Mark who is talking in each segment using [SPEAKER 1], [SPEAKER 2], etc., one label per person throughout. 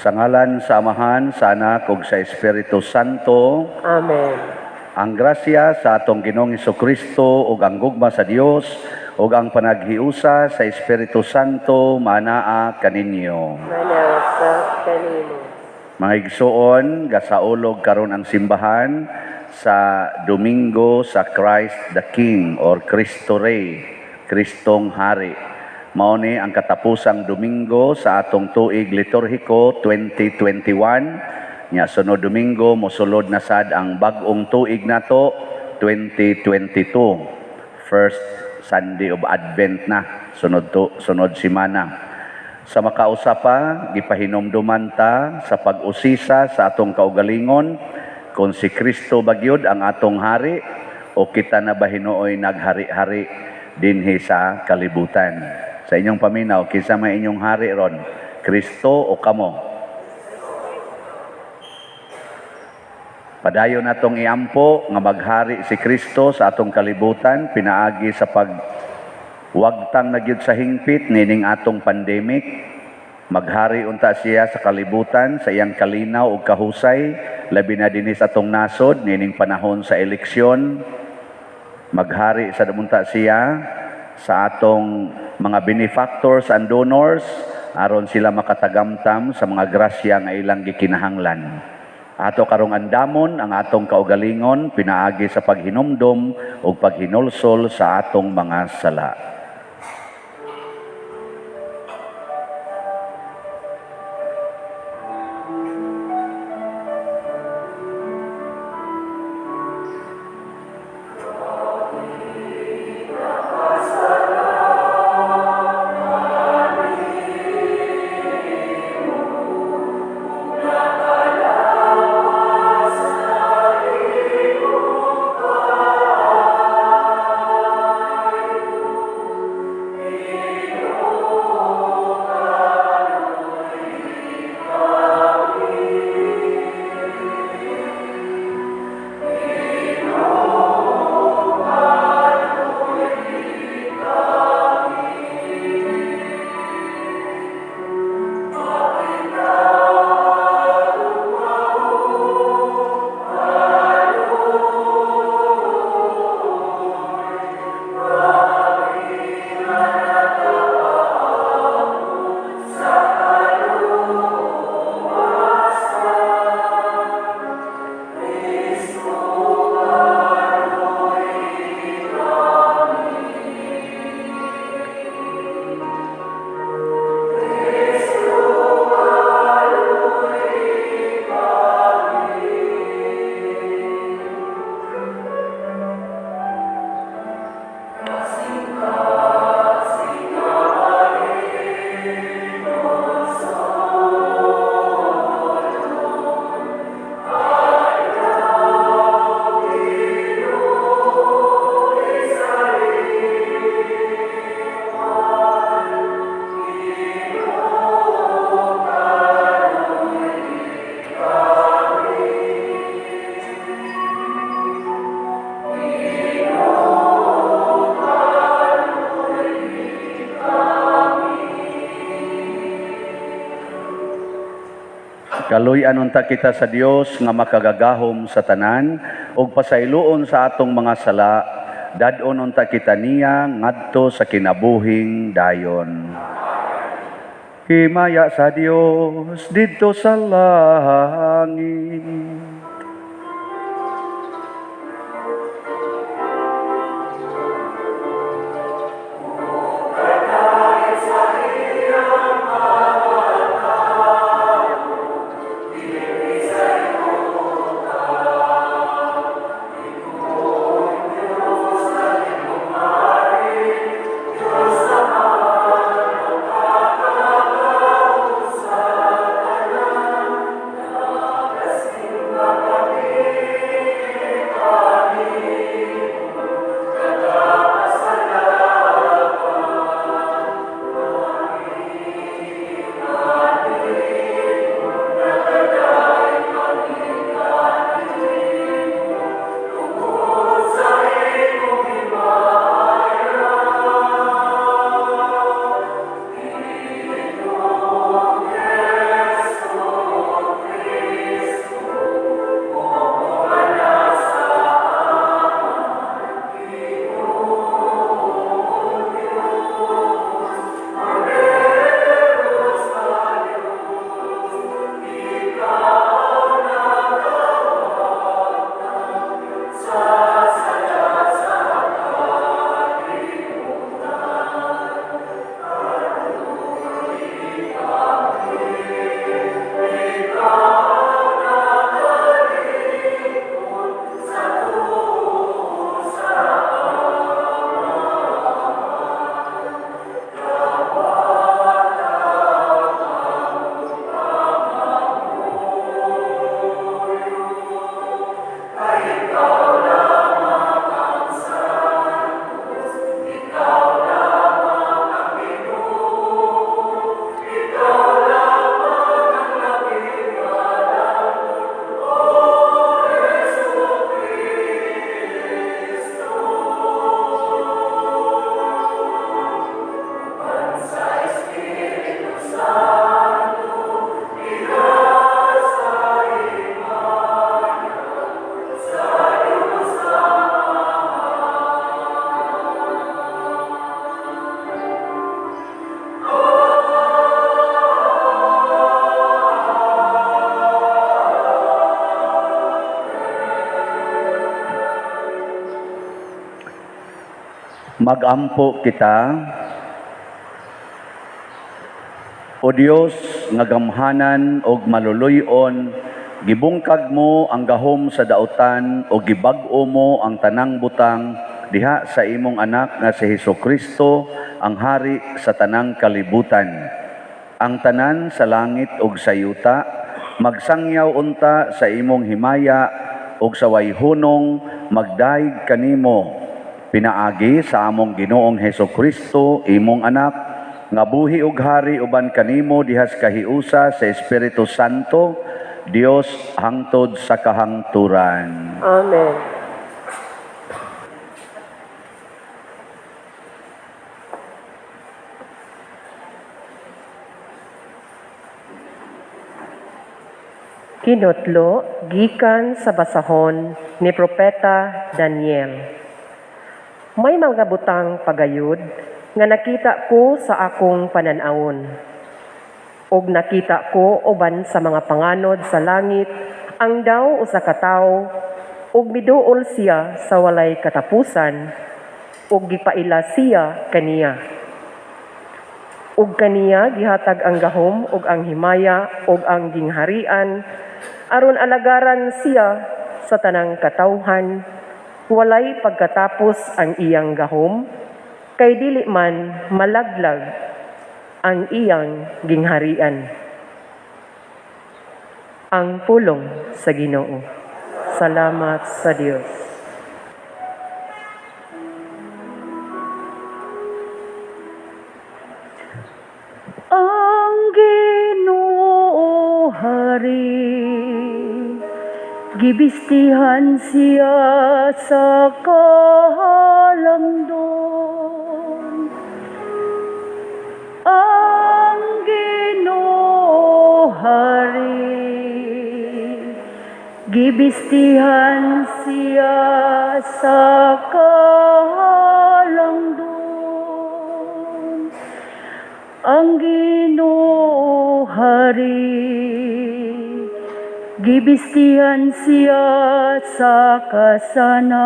[SPEAKER 1] Sa ngalan sa Amahan, sa Anak ug sa Espiritu Santo.
[SPEAKER 2] Amen.
[SPEAKER 1] Ang grasya sa atong Ginoong Kristo ug ang gugma sa Dios ug ang panaghiusa sa Espiritu Santo manaa kaninyo.
[SPEAKER 2] Manaa sa kanimo.
[SPEAKER 1] Mga igsuon, gasaulog karon ang simbahan sa Domingo sa Christ the King or Cristo Rey, Kristong Hari. Mao ni ang katapusang Domingo sa atong tuig liturhiko 2021. Nya sunod Domingo mosulod na sad ang bag-ong tuig nato, 2022. First Sunday of Advent na sunod to, sunod semana. Sa makausa pa, gipahinumduman ta sa pag-usisa sa atong kaugalingon kung si Kristo ba gyud ang atong hari o kita na ba hinuoy naghari-hari dinhi sa kalibutan. Sa inyong paminaw, kinsa may inyong hari ron? Kristo o kamo? Padayon natong iampo nga maghari si Kristo sa atong kalibutan pinaagi sa pag wagtang na gyud sa hingpit nining atong pandemic. Maghari unta siya sa kalibutan sa iyang kalinaw ug kahusay, labi na dinhi sa atong nasod nining panahon sa eleksyon. Maghari sa unta siya sa atong mga benefactors and donors aron sila makatagamtam sa mga grasya nga ilang gikinahanglan. Ato karong andamon ang atong kaugalingon pinaagi sa paghinumdom ug paghinulsol sa atong mga sala. Kaluy-an unta kita sa Dios nga makagagahom sa tanan ug pasayloon sa atong mga sala, dad-on unta kita niya ngadto sa kinabuhing dayon. Himaya sa Dios didto sa langit. Magampo kita. O Dios nga gamhanan og maluluy-on, gibungkag mo ang gahom sa dautan o gibag-o mo ang tanang butang diha sa imong anak nga si Hesus Kristo, ang hari sa tanang kalibutan. Ang tanan sa langit ug sa yuta magsangyaw unta sa imong himaya ug sa wayhunong magdayeg kanimo pinaagi sa among Ginoong Hesus Kristo, imong anak, nga buhi ug hari uban kanimo dihas kahiusa sa Espiritu Santo, Dios, hangtod sa kahangturan.
[SPEAKER 2] Amen. Kinutlo gikan sa basahon ni Propeta Daniel. May mga butang pagayod nga nakita ko sa akong panan-awon. Og nakita ko uban sa mga panganod sa langit ang daw usa ka tawo, ug miduol siya sa walay katapusan, ug gipaila siya kaniya. Ug kaniya gihatag ang gahom ug ang himaya ug ang gingharian aron alagaran siya sa tanang katawhan. Walay pagkatapos ang iyang gahom, kay dili man malaglag ang iyang gingharian. Ang pulong sa Ginoo. Salamat sa Dios.
[SPEAKER 3] Ang Ginoo hari, gibistihan siya sa kahalamdon. Ang Ginoo hari, gibistihan siya sa kahalamdon. Ang Ginoo hari, gibistihan siya sa kasanag.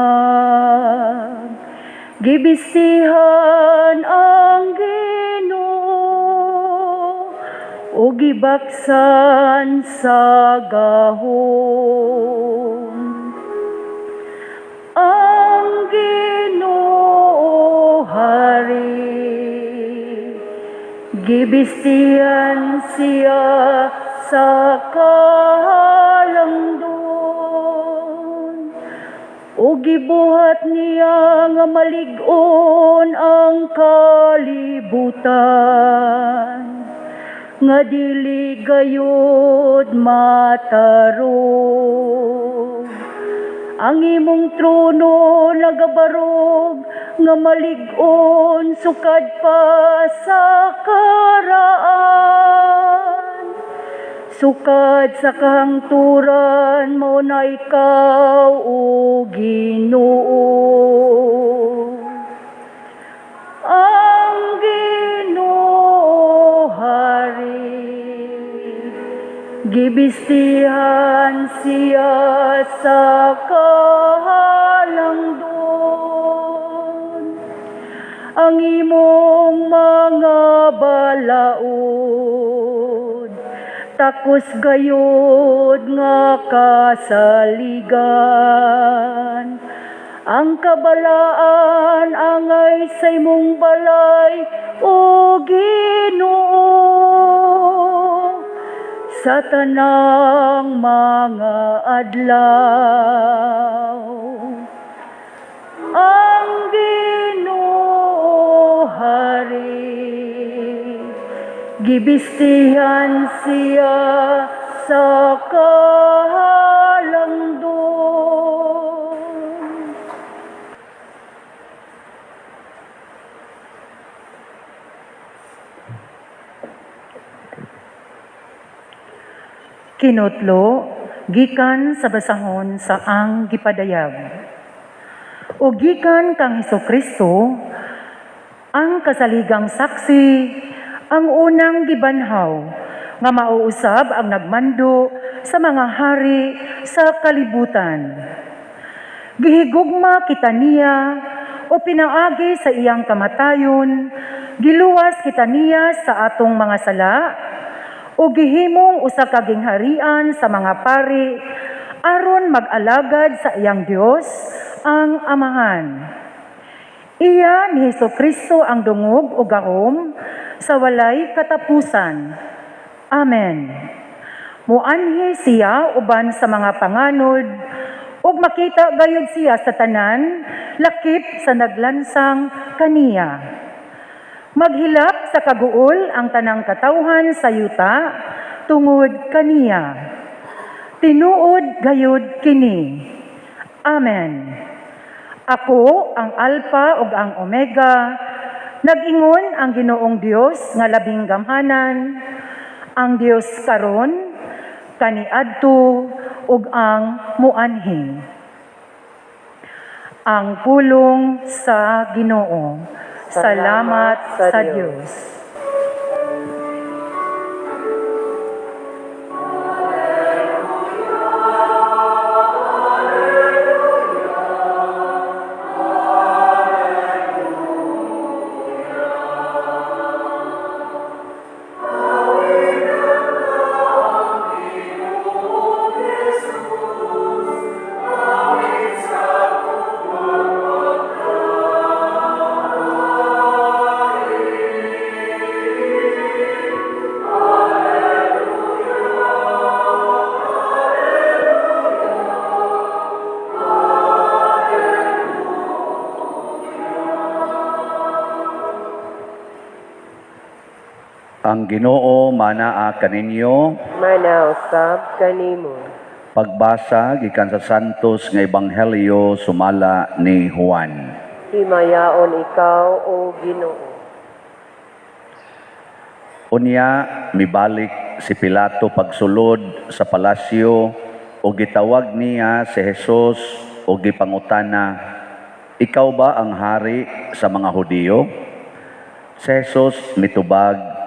[SPEAKER 3] Gibistihan ang Ginoo o gibaksan sa gahom. Ang Ginoo hari, gibistihan siya sa kahalamdon. O gibuhat niya nga malig-on ang kalibutan, nga dili gayod matarog. Ang imong trono nagabarog nga malig-on sukad pa sa karaan. Sukad sa kahangturan mao na ikaw, o Ginoo. Ang Ginoo hari, gibistihan siya sa kahalamdon. Ang imong mga balaod takos gayod nga kasaligan. Ang kabalaan angay sa imong balay, o Ginoo, sa tanang mga adlaw. Ang Ginoo hari, gibistihan siya sa kahalamdon.
[SPEAKER 4] Kinutlo gikan sa basahon sa Ang Gipadayag. O gikan kang Kristo, ang kasaligang saksi, ang unang gibanhaw, nga mauusab ang nagmando sa mga hari sa kalibutan. Gihigugma kita niya o pinaagi sa iyang kamatayon, giluwas kita niya sa atong mga sala, o gihimong usa ka gingharian sa mga pari, aron mag-alagad sa iyang Dios, ang Amahan. Iya ni Hesus Kristo ang dungog o gahom sa walay katapusan. Amen. Muanhi siya uban sa mga panganod ug makita gayud siya sa tanan lakip sa naglansang kaniya. Maghilak sa kaguol ang tanang katawhan sa yuta tungod kaniya. Tinuod gayud kini. Amen. Ako ang Alpha ug ang Omega, nag-ingon ang Ginoong Dios nga labing gamhanan, ang Dios karon, kaniadto ug ang muanhi. Ang pulong sa Ginoo. Salamat sa Dios.
[SPEAKER 1] Ang Ginoo manaa kaninyo.
[SPEAKER 2] Mana usab kanimo.
[SPEAKER 1] Pagbasa gikan sa Santos nga Ebanghelyo sumala ni Juan.
[SPEAKER 2] Himayaon ikaw, O Ginoo.
[SPEAKER 1] Unya mibalik si Pilato pagsulod sa palasyo ug gitawag niya si Jesus ug gipangutana, "Ikaw ba ang hari sa mga Hudiyo?" Si Jesus mitubag,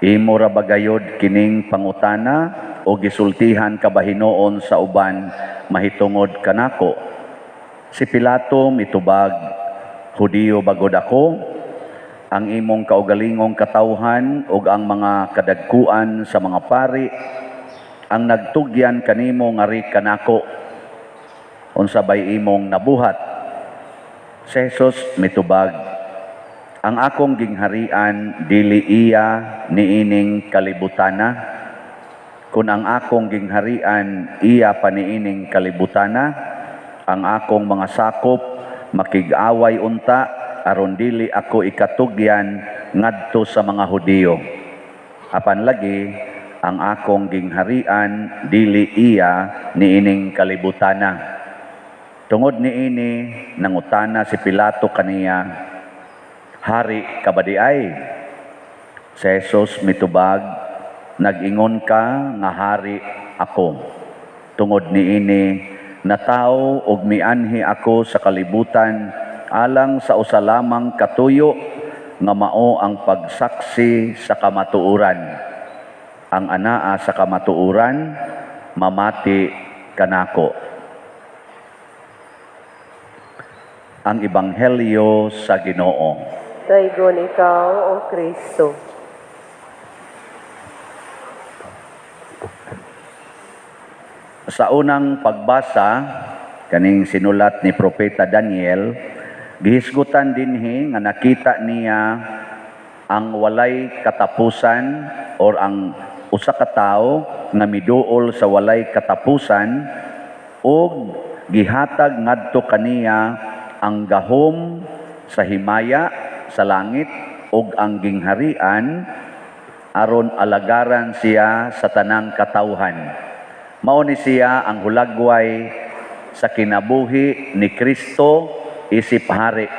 [SPEAKER 1] "Imo ra ba gayod kining pangutana o gisultihan ka ba hinuon sa uban mahitungod kanako?" Si Pilato mitubag, "Hudiyo ba gud ako? Ang imong kaugalingong katawhan ug ang mga kadagkuan sa mga pari ang nagtugyan kanimo ngari kanako. Unsa bay imong nabuhat?" Si Jesus mitubag, "Ang akong gingharian dili iya niining kalibutana. Kung ang akong gingharian iya pa niining kalibutana, ang akong mga sakop makig-away unta aron dili ako ikatugyan ngadto sa mga Hudiyo. Apan lagi ang akong gingharian dili iya niining kalibutana." Tungod niini nangutana si Pilato kaniya, "Hari ka ba di ay?" Si Jesus mitubag, "Nag-ingon ka nga hari ako. Tungod niini natawo og mianhi ako sa kalibutan alang sa usa lamang katuyo nga mao ang pagsaksi sa kamatuoran. Ang anaa sa kamatuoran mamati kanako." Ang Ebanghelyo sa Ginoo.
[SPEAKER 2] Daygon ikaw, O Kristo.
[SPEAKER 1] Sa unang pagbasa, kaning sinulat ni Propeta Daniel, gihisgutan dinhi nga nakita niya ang walay katapusan or ang usa ka tawo nga miduol sa walay katapusan ug gihatag ngadto kaniya ang gahom sa himaya sa langit ug ang gingharian aron alagaran siya sa tanang katawhan. Mao ni siya ang hulagway sa kinabuhi ni Kristo isip hari.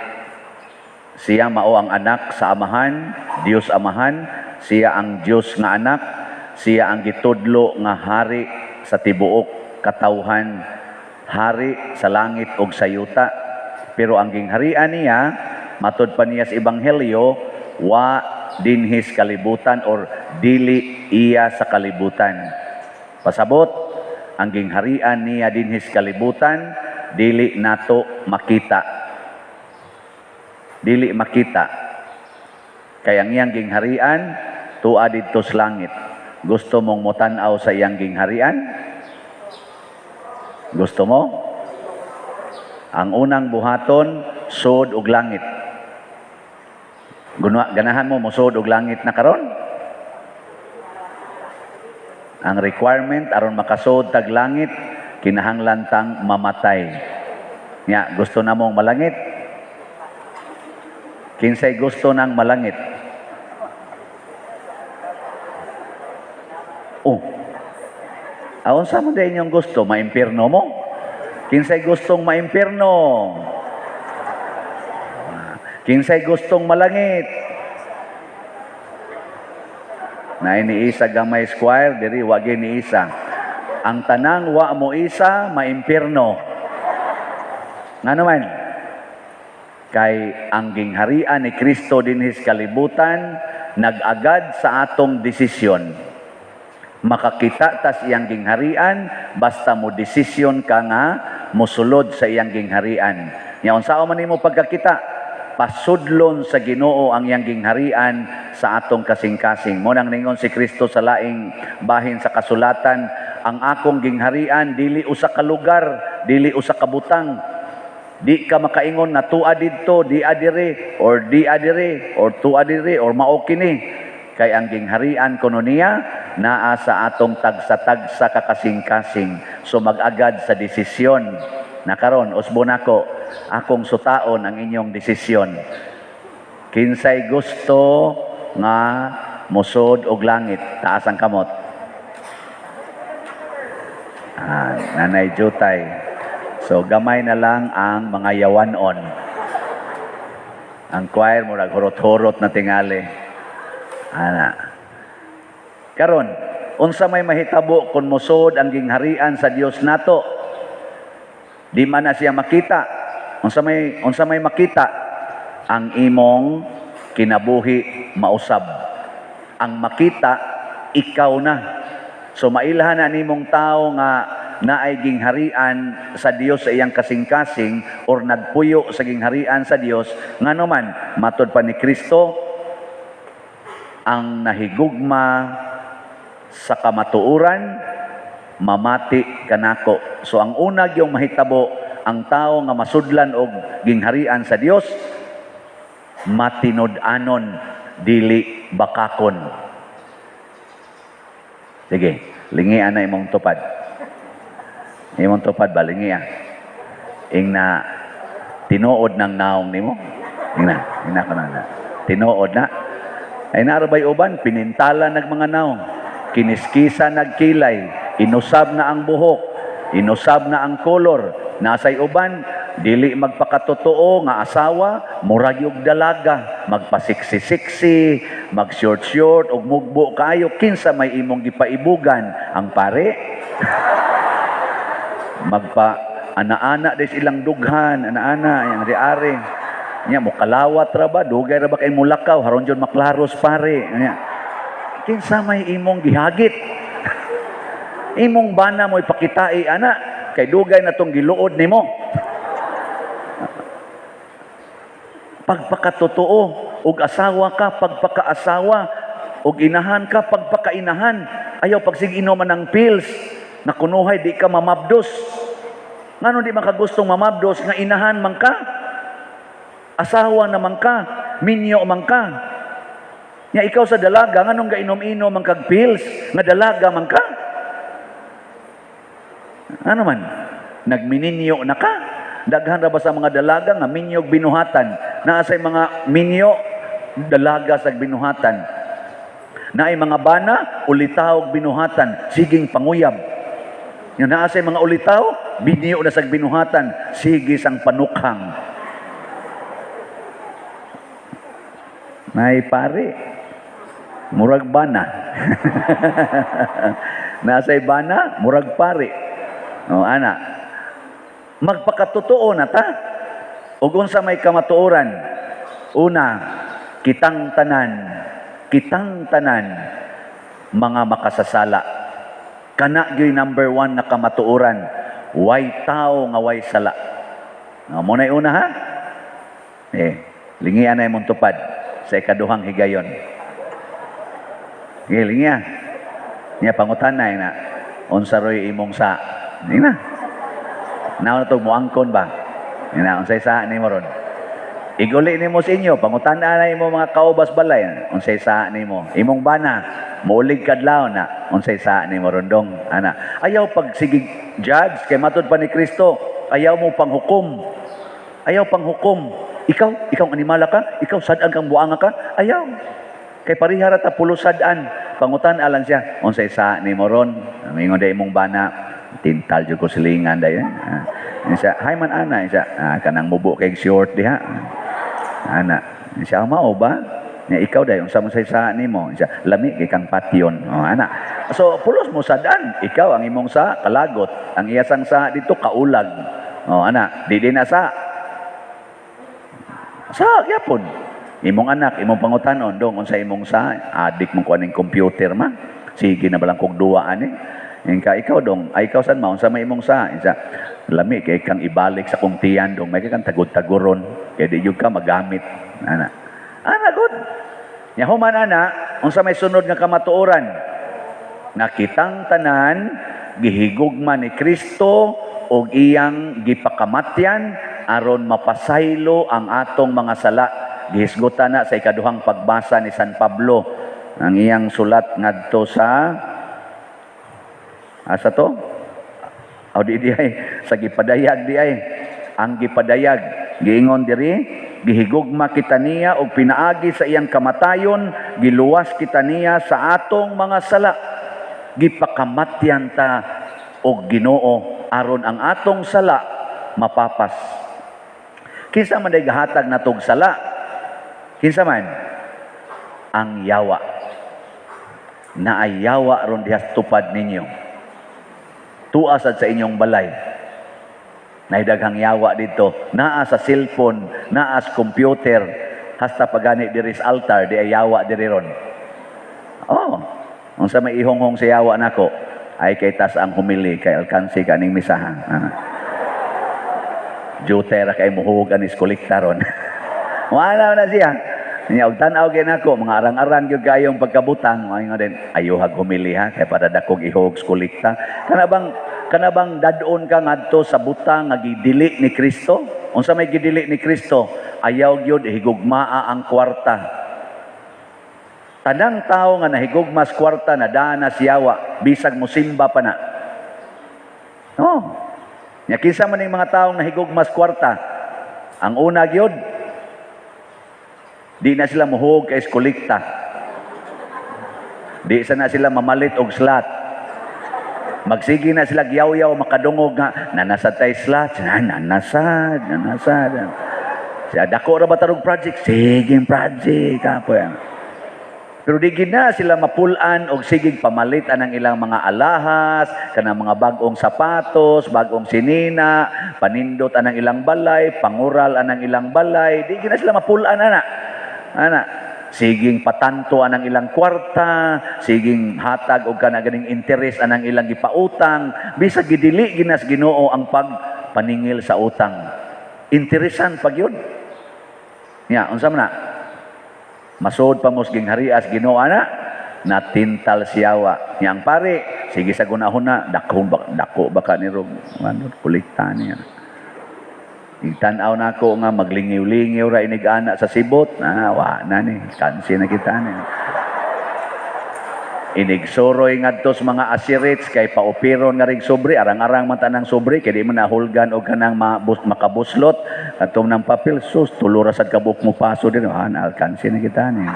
[SPEAKER 1] Siya mao ang anak sa Amahan, Dios Amahan, siya ang Dios nga anak, siya ang gitudlo nga hari sa tibuok katawhan, hari sa langit ug sa yuta. Pero ang gingharian niya, matod pa niya sa Ebanghelyo, wa dinhis kalibutan or dili iya sa kalibutan. Pasabot, ang gingharian niya dinhis kalibutan, dili nato makita. Dili makita. Kay ang iyang gingharian tua didto sa langit. Gusto mong motan-aw sa iyang gingharian? Gusto mo? Ang unang buhaton, sud og langit. Ganahan mo mosud og langit na karon? Ang requirement aron makasud tag langit, kinahanglan tang mamatay. Nya, gusto na mong malangit? Kinsay gusto ng malangit? Oh. Aon sa mo inyong gusto, maimpirno mo? Kinsay gustong maimpirno? Kinsay gustong malangit? Na ni isa gamay square diri, wa ni isa. Ang tanang wa mo isa maimpirno. Ngano man? Kay ang gingharian ni Kristo dinhi sa kalibutan nag-agad sa atong desisyon. Makakita tas iyang gingharian basta mo desisyon ka nga mosulod sa iyang gingharian. Nya unsaon man nimo pagkakita? Pasudlon sa Ginoo ang iyang gingharian sa atong kasing-kasing. Mo nang ningon si Kristo sa laing bahin sa kasulatan, ang akong gingharian dili usa ka lugar, dili usa ka butang. Di ka makaingon na tua didto, di adire, or di adire, or tua dire, or mao kini. Kay ang gingharian kuno niya naa sa atong tagsa-tagsa ka kasing-kasing. So mag-agad sa desisyon. Na karon usbo nako, akong sutaon ang inyong desisyon. Kinsay gusto nga mosod og langit, taas ang kamot. Ah, Nanay Jutay. So gamay na lang ang mga yawanon. Ang choir mo hurot-hurot na tingali. Ana. Karon, unsa may mahitabo kung mosod ang gingharian sa Dios nato? Di man na siya makita. Unsa may makita? Ang imong kinabuhi mausab. Ang makita, ikaw na. So mailhan na nimong tao nga naay gingharian sa Dios sa iyang kasing-kasing or nagpuyo sa gingharian sa Dios, ngano man matod pa ni Kristo, ang nahigugma sa kamatuoran mamati kanako. So ang una gyung mahitabo, ang tao nga masudlan og gingharian sa Dios, matinud-anon, dili bakakon. Sige, lingian na imong tupad. Imong tupad ba, lingia? Ing na tinuod ng naong nimo. Ingna, ingna ko na na. Tinuod na. Ay narabay uban, pinintala nag mga naong. Kiniskisa nagkilay, inusab na ang buhok, inusab na ang kolor. Nasay uban, dili magpakatotoo nga asawa, murag yung dalaga, magpasiksi-siksi, mag-short-short, ug mugbo kayo, kinsa may imong gipaibugan ang pare? Magpa ana-ana des ilang dughan, ana-ana yang di-ari. Nya mo kalawat ra ba, dugay ra ba kay mulakaw, haron jud maklaros pare. Nya. Kinsa may imong gihagit? Imong bana mo ipakitai ana kay dugay na tong giluod nimo. Pagpakatotoo og asawa ka, pagpakaasawa, og inahan ka, pagpakainahan. Ayaw pagsig inom ng pills na kunuhay di ka mamabdos. Ngano di man ka gustong mamabdos nga inahan man ka? Asawa na man ka, minyo man ka. Nya ikaw sa dalaga, nganong gainom-inom man kag pills nga dalaga man ka? Ano man? Nagmininyo na ka? Daghan ra ba sa mga dalaga nga minyog binuhatan? Naa say mga minyo dalaga sa binuhatan. Naay mga bana ulitaw binuhatan, siging panguyab. Yung naa say mga ulitaw, binyo na sa binuhatan, sige sang panukhang. Nay pare, murag bana. Nasay bana, murag pare. O ana, magpakatotoo na ta. Ug unsa may kamatuoran? Una, kitang tanan mga makasasala. Kana gyud number 1 na kamatuoran. Way tao nga way sala. Mo na una ha? Eh. Lingian na imong tupad sa ikaduhang higayon. Sige, lingia. Niya pangutan na na unsa roy imong sa. Di na. Naon na to muangkon ba? Ina unsay sa nimo ron? Iguli nimo sa inyo, pangutan na imo mga kaubas balay, unsay sa nimo? Imong bana, muulig kadlaw na, unsay sa nimo rondong? Ana. Ayaw pag sige judge kay matud pa ni Kristo, ayaw mo panghukom. Ayaw panghukom. Ikaw, ikaw ang animala ka, ikaw sad-an kang buanga ka, ayaw. Kay pareha ra ta pulos sad-an. Pangutan alang siya, unsay sa nimo ron? Mingon day imong bana, tintal jud ko silingan day. Ah. Siya, hay man ana, siya, ah, kanang mubo kay short diha. Ana, siya mao ba? Nya ikaw day unsa man say sa nimo? Siya, lami kay kang patyon. Oh, ana. So pulos mo sad-an, ikaw ang imong sa kalagot, ang iyasang sa dito kaulag. Oh, ana, di din na sa sa gyapon. Imong anak, imong pangutanon, dong unsa imong sa adik mong kuan ning computer ma. Sige na balang kog duwa ani. Ingka ikaw dong, ay ikaw san ma unsa may imong sa? Isa lami kay kang ibalik sa kong tiyan dong, may kang tagod-tagoron kay di jud ka magamit. Ana. Ana good. Nya human ana, unsa may sunod nga kamatuoran? Nga kitang tanan gihigugma ni Kristo og iyang gipakamatyan aron mapasaylo ang atong mga sala. Gihisgutan na sa ikaduhang pagbasa ni San Pablo ang iyang sulat ngadto sa asa to? O di di ay sa gipadayag di ay ang gipadayag giingon diri, gihigugma kita niya og pinaagi sa iyang kamatayon giluwas kita niya sa atong mga sala. Gipakamatyan ta og Ginoo aron ang atong sala mapapas. Kinsa man day gahatag natog sala? Kinsa man? Ang yawa. Naay yawa ron diha sa tupad ninyo. Tua sad sa inyong balay. Naay daghang yawa dito. Naa sa cellphone, naa sa computer, hasta pagani diri sa altar, di ay yawa diri ron. Oh, unsa may ihonghong sa yawa nako? Ay kay tas ang humili kay alkansi kaning misahan. Ah. Jute ra kay muhug anis kolekta ron. Wala na siya. Nya og tan-aw gyud nako, mga arang-arang gyud kayong pagkabutang, mga din ayuhag humili ha kay para dakog ihog sa kolekta. Kana bang dad-on ka ngadto sa butang nga gidili ni Kristo? Unsa may gidili ni Kristo? Ayaw gyud higugmaa ang kwarta. Tanang tao nga nahigugma sa kwarta na na siyawa, bisag musimba pa na. Oh. Nya kinsa man ning mga taong nahigugma sa kwarta? Ang una gyud, di na sila muhug kay kolekta. Di sa na sila mamalit og slot. Magsige na sila gyaw-yaw makadungog nga nanasad tay slot, nanasad, nanasad. Siya dako ra ba tarog project? Sige project kapo yan. Pero di gid na sila mapulan og sigig pamalit anang ilang mga alahas, kanang mga bag-ong sapatos, bag-ong sinina, panindot anang ilang balay, pangural anang ilang balay, di gid na sila mapulan ana. Ana, siging patanto anang ilang kwarta, siging hatag og kana ganing interes anang ilang gipautang, bisag gidili ginas Ginoo ang pagpaningil sa utang. Interesan pag yun. Ya, unsa man na? Masod pa mos gingharias Ginoo ana, natintal siyawa. Yang pare, sige sa gunahon na, dako ba, dako ba ka ni Rog, ano, kolekta niya. Itan-aw na ako nga maglingiw-lingiw ra inig ana sa sibot, ah, wa na ni, kansi na kita ni. Inig suroy ngadto sa mga asirits kay paupiron nga rig sobre, arang-arang man tanang sobre kay di man nahulgan og kanang mabus, makabuslot atong ng papel, sus, tulo ra sad kabuk mo paso din, ah, alkansi na kita ni.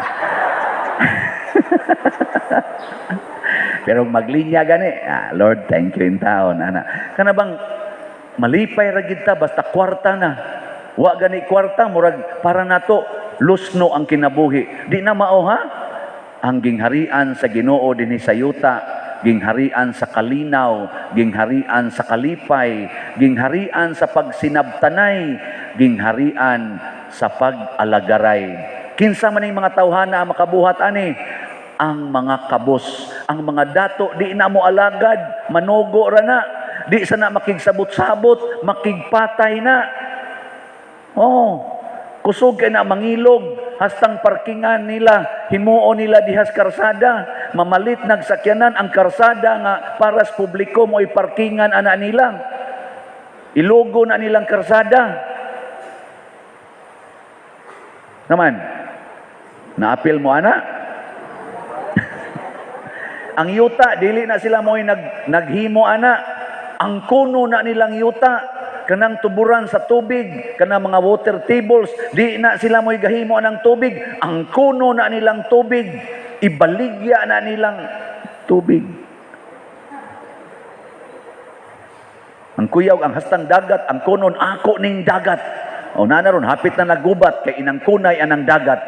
[SPEAKER 1] Pero maglinya gani, ah, Lord, thank you in taon ana. Kana bang malipay ra gid ta basta kwarta na. Wa gani kwarta, murag para nato lusno ang kinabuhi. Di na mao ha? Ang gingharian sa Ginoo dinhi sa yuta, gingharian sa kalinaw, gingharian sa kalipay, gingharian sa pagsinabtanay, gingharian sa pag-alagaray. Kinsa man ning mga tawhana ang makabuhat ani? Ang mga kabos, ang mga dato di na mo alagad, manugo ra na, di sana makigsabot-sabot, makigpatay na. Oh. Kusog kay na mangilog, hastang parkingan nila, himuon nila dihas karsada, mamalit nagsakyanan ang karsada nga para sa publiko mo parkingan ana nila. Ilogo na nilang karsada. Naman, naapil mo ana? Ang yuta, dili na sila mo'y naghimo ana. Ang kuno na nilang yuta, kanang tuburan sa tubig, kanang mga water tables, di na sila mo'y gahimo ng tubig. Ang kuno na nilang tubig, ibaligya na nilang tubig. Ang kuyaw, ang hastang dagat, ang kunon, ako ning dagat. O na ron, hapit na nagubat, kay inang kunay anang dagat.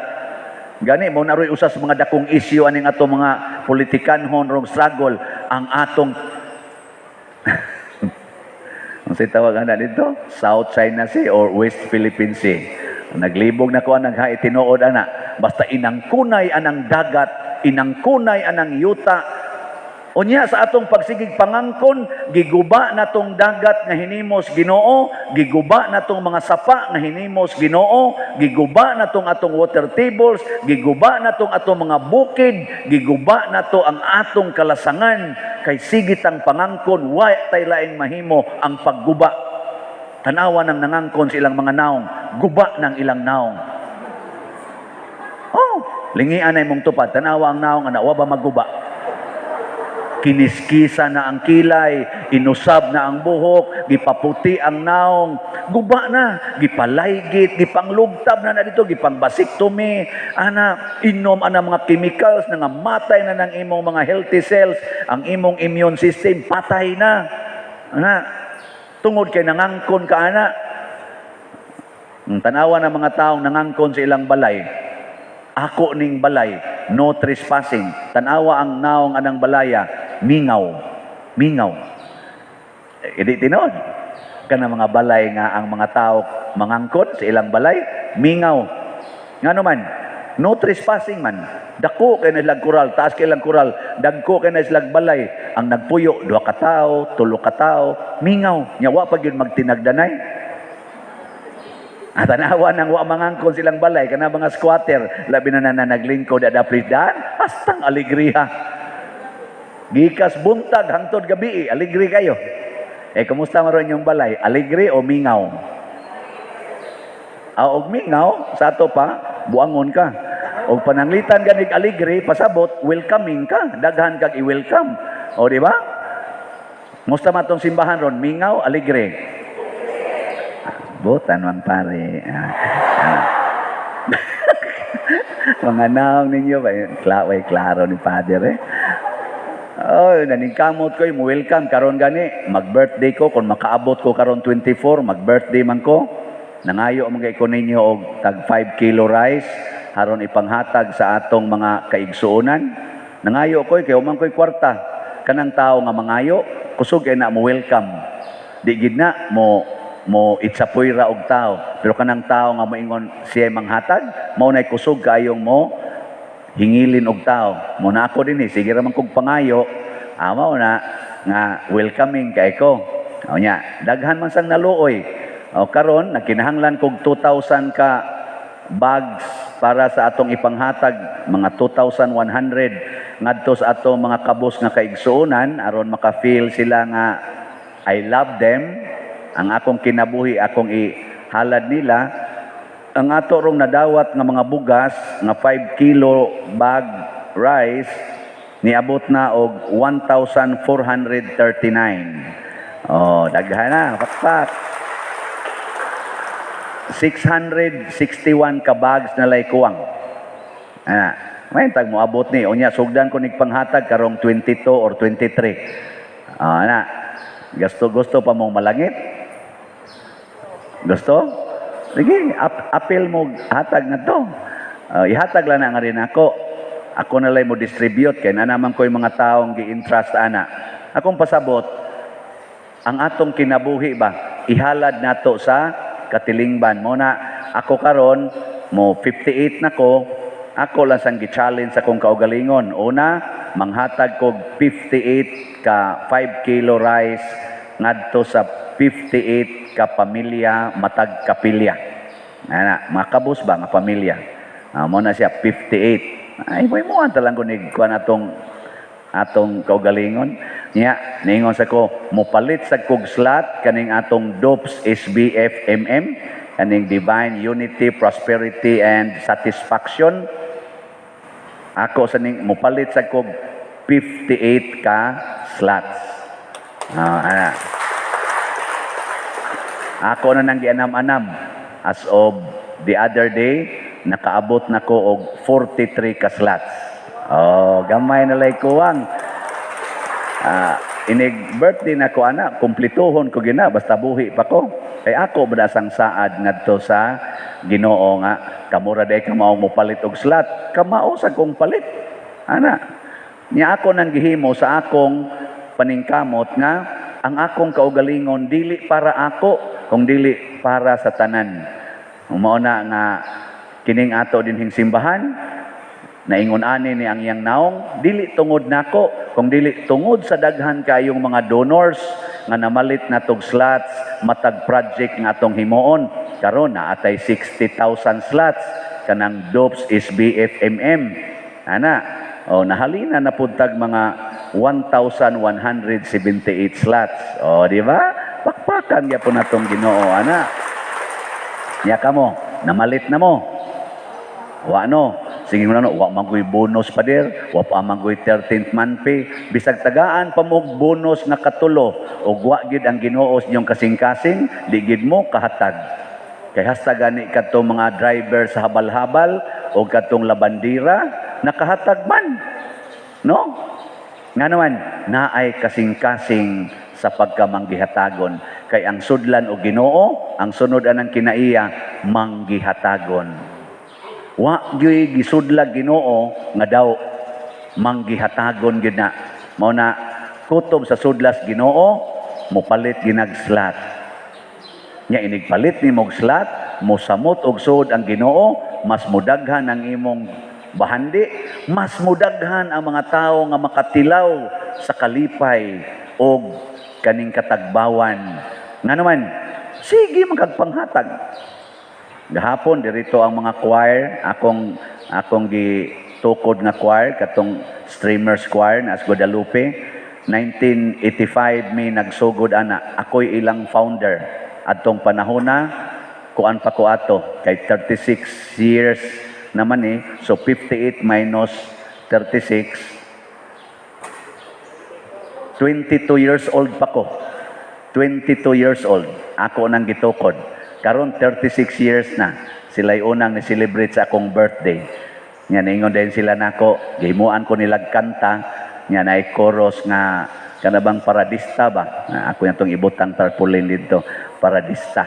[SPEAKER 1] Gani, mo naroy usas mga dakong isyu aning ato mga politikanhon rong struggle, ang atong ang say tawag ana dito, South China Sea or West Philippine Sea. Naglibog na ko ang naghae tinuod ana. Basta inang kunay anang dagat, inang kunay anang yuta. Unya sa atong pagsigig pangangkon, giguba natong dagat nga hinimos Ginoo, giguba natong mga sapa nga hinimos Ginoo, giguba natong atong water tables, giguba natong atong mga bukid, giguba nato ang atong kalasangan kay sigitang pangangkon, wa tay laing mahimo ang pagguba. Tanawa ng nangangkon sa ilang mga naong, guba ng ilang naong. Oh, lingian ay mong tupad, tanawa ang naong ana, wa ba maguba? Kiniskisa na ang kilay, inusab na ang buhok, gipaputi ang naong, guba na, gipalaygit, gipanglugtab na na dito, gipangbasiktomy, ana, inom ana mga chemicals na nga matay na ng imong mga healthy cells, ang imong immune system, patay na. Ana, tungod kay nangangkon ka ana. Ang tanawa ng mga taong nangangkon sa ilang balay, ako ning balay, no trespassing. Tanawa ang naong anang balaya, mingaw, mingaw. Eh, di tinuod. Kana mga balay nga ang mga tao mangangkon sa ilang balay, mingaw. Ngano man, no trespassing man. Dako kay na silang kural, taas kay ilang kural, dagko kay na silang balay. Ang nagpuyo, duha ka tawo, tulo ka tawo, mingaw. Nya wa pa gyud magtinagdanay. At tanawa nang wa mangangkon silang balay kana mga squatter, labi na na naglingkod ada daan, hastang alegriya. Gikas buntag hangtod gabi, alegre kayo. Eh kumusta man yung balay? Alegre o mingaw? Ah, og mingaw, sa ato pa, buangon ka. Og pananglitan ganig alegre, pasabot, welcoming ka. Daghan kag i-welcome. O di ba? Musta man tong simbahan ron? Mingaw, alegre. Butan man pare. Ah, ah. Mga naong ninyo ba? Way klaro ni Father eh. Oh, naningkamot ko, mo welcome karon gani. Mag-birthday ko kung makaabot ko karon 24, mag-birthday man ko. Nangayo man kay ko ninyo og tag 5 kilo rice haron ipanghatag sa atong mga kaigsuonan. Nangayo ko kay human ko'y kwarta. Kanang tao nga mangayo, kusog kay na mo welcome. Di gid na mo mo itsapoy ra og tao. Pero kanang tao nga moingon siya manghatag, mao nay kusog kayong mo hingilin og tao. Mo na ako din eh, sige ra man kog pangayo. Ah, mao na nga welcoming kay ko. O nya, daghan man sang naluoy. O karon nagkinahanglan kog 2,000 ka bags para sa atong ipanghatag, mga 2,100 ngadto sa atong mga kabus nga kaigsuonan aron maka-feel sila nga I love them. Ang akong kinabuhi akong ihalad nila. Ang ato rong nadawat nga mga bugas nga 5 kilo bag rice niabot na og 1,439. Oh, daghan na, pakpak. 661 ka bags na lay kuwang. Ah, may tag mo abot ni. Unya sugdan ko nig panghatag karong 22 or 23. Ah, na. Gusto gusto pa mong malangit? Gusto? Sige, apil mo hatag na to. Ihatag lang na nga rin ako. Ako na lang mo distribute kay na naman ko yung mga taong gi-entrust ana. Akong pasabot, ang atong kinabuhi ba, ihalad nato sa katilingban. Mo na ako karon mo 58 na ko, ako lang sang gi-challenge sa akong kaugalingon. Una, manghatag kog 58 ka 5 kilo rice ngadto sa 58 ka pamilya matag kapilya. Ana, mga kabus ba nga pamilya. Ah, mo na siya 58. Ay, mo mo talang ko ni kuan atong atong kaugalingon. Nya, niingon sa ko, mopalit sa kog slot kaning atong DOPS SBFMM, kaning Divine Unity, Prosperity and Satisfaction. Ako sa ning mopalit sa kog 58 ka slots. Ah, ana. Ako na nang gianam-anam. As of the other day, nakaabot na ko og 43 ka slots. Oh, gamay na lay kuwang. Ah, inig birthday na ko ana, kumplituhon ko gina basta buhi pa ko. Kay ako badasang saad ngadto sa Ginoo nga kamura day ka mao mopalit og slot, kamao sa kong palit. Ana. Nya ako nang gihimo sa akong paningkamot nga ang akong kaugalingon dili para ako kung dili para sa tanan. Mao na nga kining ato dinhing simbahan naingon ani ni ang iyang naong dili tungod nako kung dili tungod sa daghan kayong mga donors nga namalit na tog slots matag project nga atong himuon. Karon na atay 60,000 slots kanang DOPS SBFMM, ana. O nahalina na pud tag mga 1,178 slots. O, di ba? Pakpakan gyapon natong Ginoo ana. Nya kamo, namalit na mo? Wa no. Sige mo na no, wa man ko'y bonus, pader, wa pa man ko'y 13th month pay. Bisag tagaan pa mo og bonus nga katulo, ug wa gid ang Ginoo sa inyong kasing-kasing, di gid mo kahatag. Kay hasta gani kadtong mga driver sa habal-habal o kadtong labandira, nakahatag man. No? Nga naman, naay kasing-kasing sa pagkamanggihatagon. Kay ang sudlan o Ginoo, ang sunod anang kinaiya, manggihatagon. Wa gyuy gisudlag Ginoo nga daw, manggihatagon gyud na. Mao na kutob sa sudlas Ginoo, mopalit ginag slot. Nya inig palit ni mog slot, mosamot og suod ang Ginoo, mas mudaghan ang imong bahandi, mas mudaghan ang mga tawo nga makatilaw sa kalipay og kaning katagbawan. Nga naman, sige magkagpanghatag. Gahapon dirito ang mga choir, akong akong gitukod nga choir katong Streamers Choir na as Guadalupe. 1985 mi nagsugod ana, ako'y ilang founder. Adtong panahona kuan pa ko ato kay 36 years naman eh. So 58 minus 36, 22 years old pa ko. 22 years old. Ako nang gitukod. Karon 36 years na. Sila'y unang ni-celebrate sa akong birthday. Nya ningon din sila nako, gihimuan ko nilag kanta, nya naay chorus nga kana bang paradista ba? Na ako yung tong ibutang tarpaulin dito, paradista.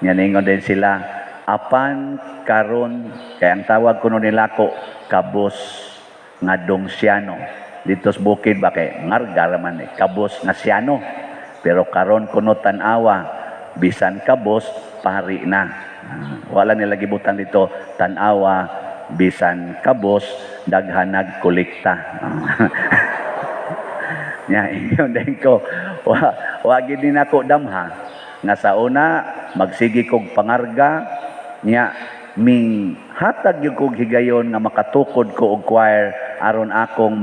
[SPEAKER 1] Nya ningon din sila, apan karon kay ang tawag kuno nila ko kabos nga dongsiano. Dito sa bukid ba kay ngarga man eh, kabos nga siyano. Pero karon kuno tan-awa, bisan kabos pari na. Ah, wala nila gibutang dito tan-awa bisan kabos daghan nagkolekta. Nya ingon din ko, wa gid ni nako damha nga sa una magsige kog pangarga, nya ming hatag gyud kog higayon nga makatukod ko og choir aron akong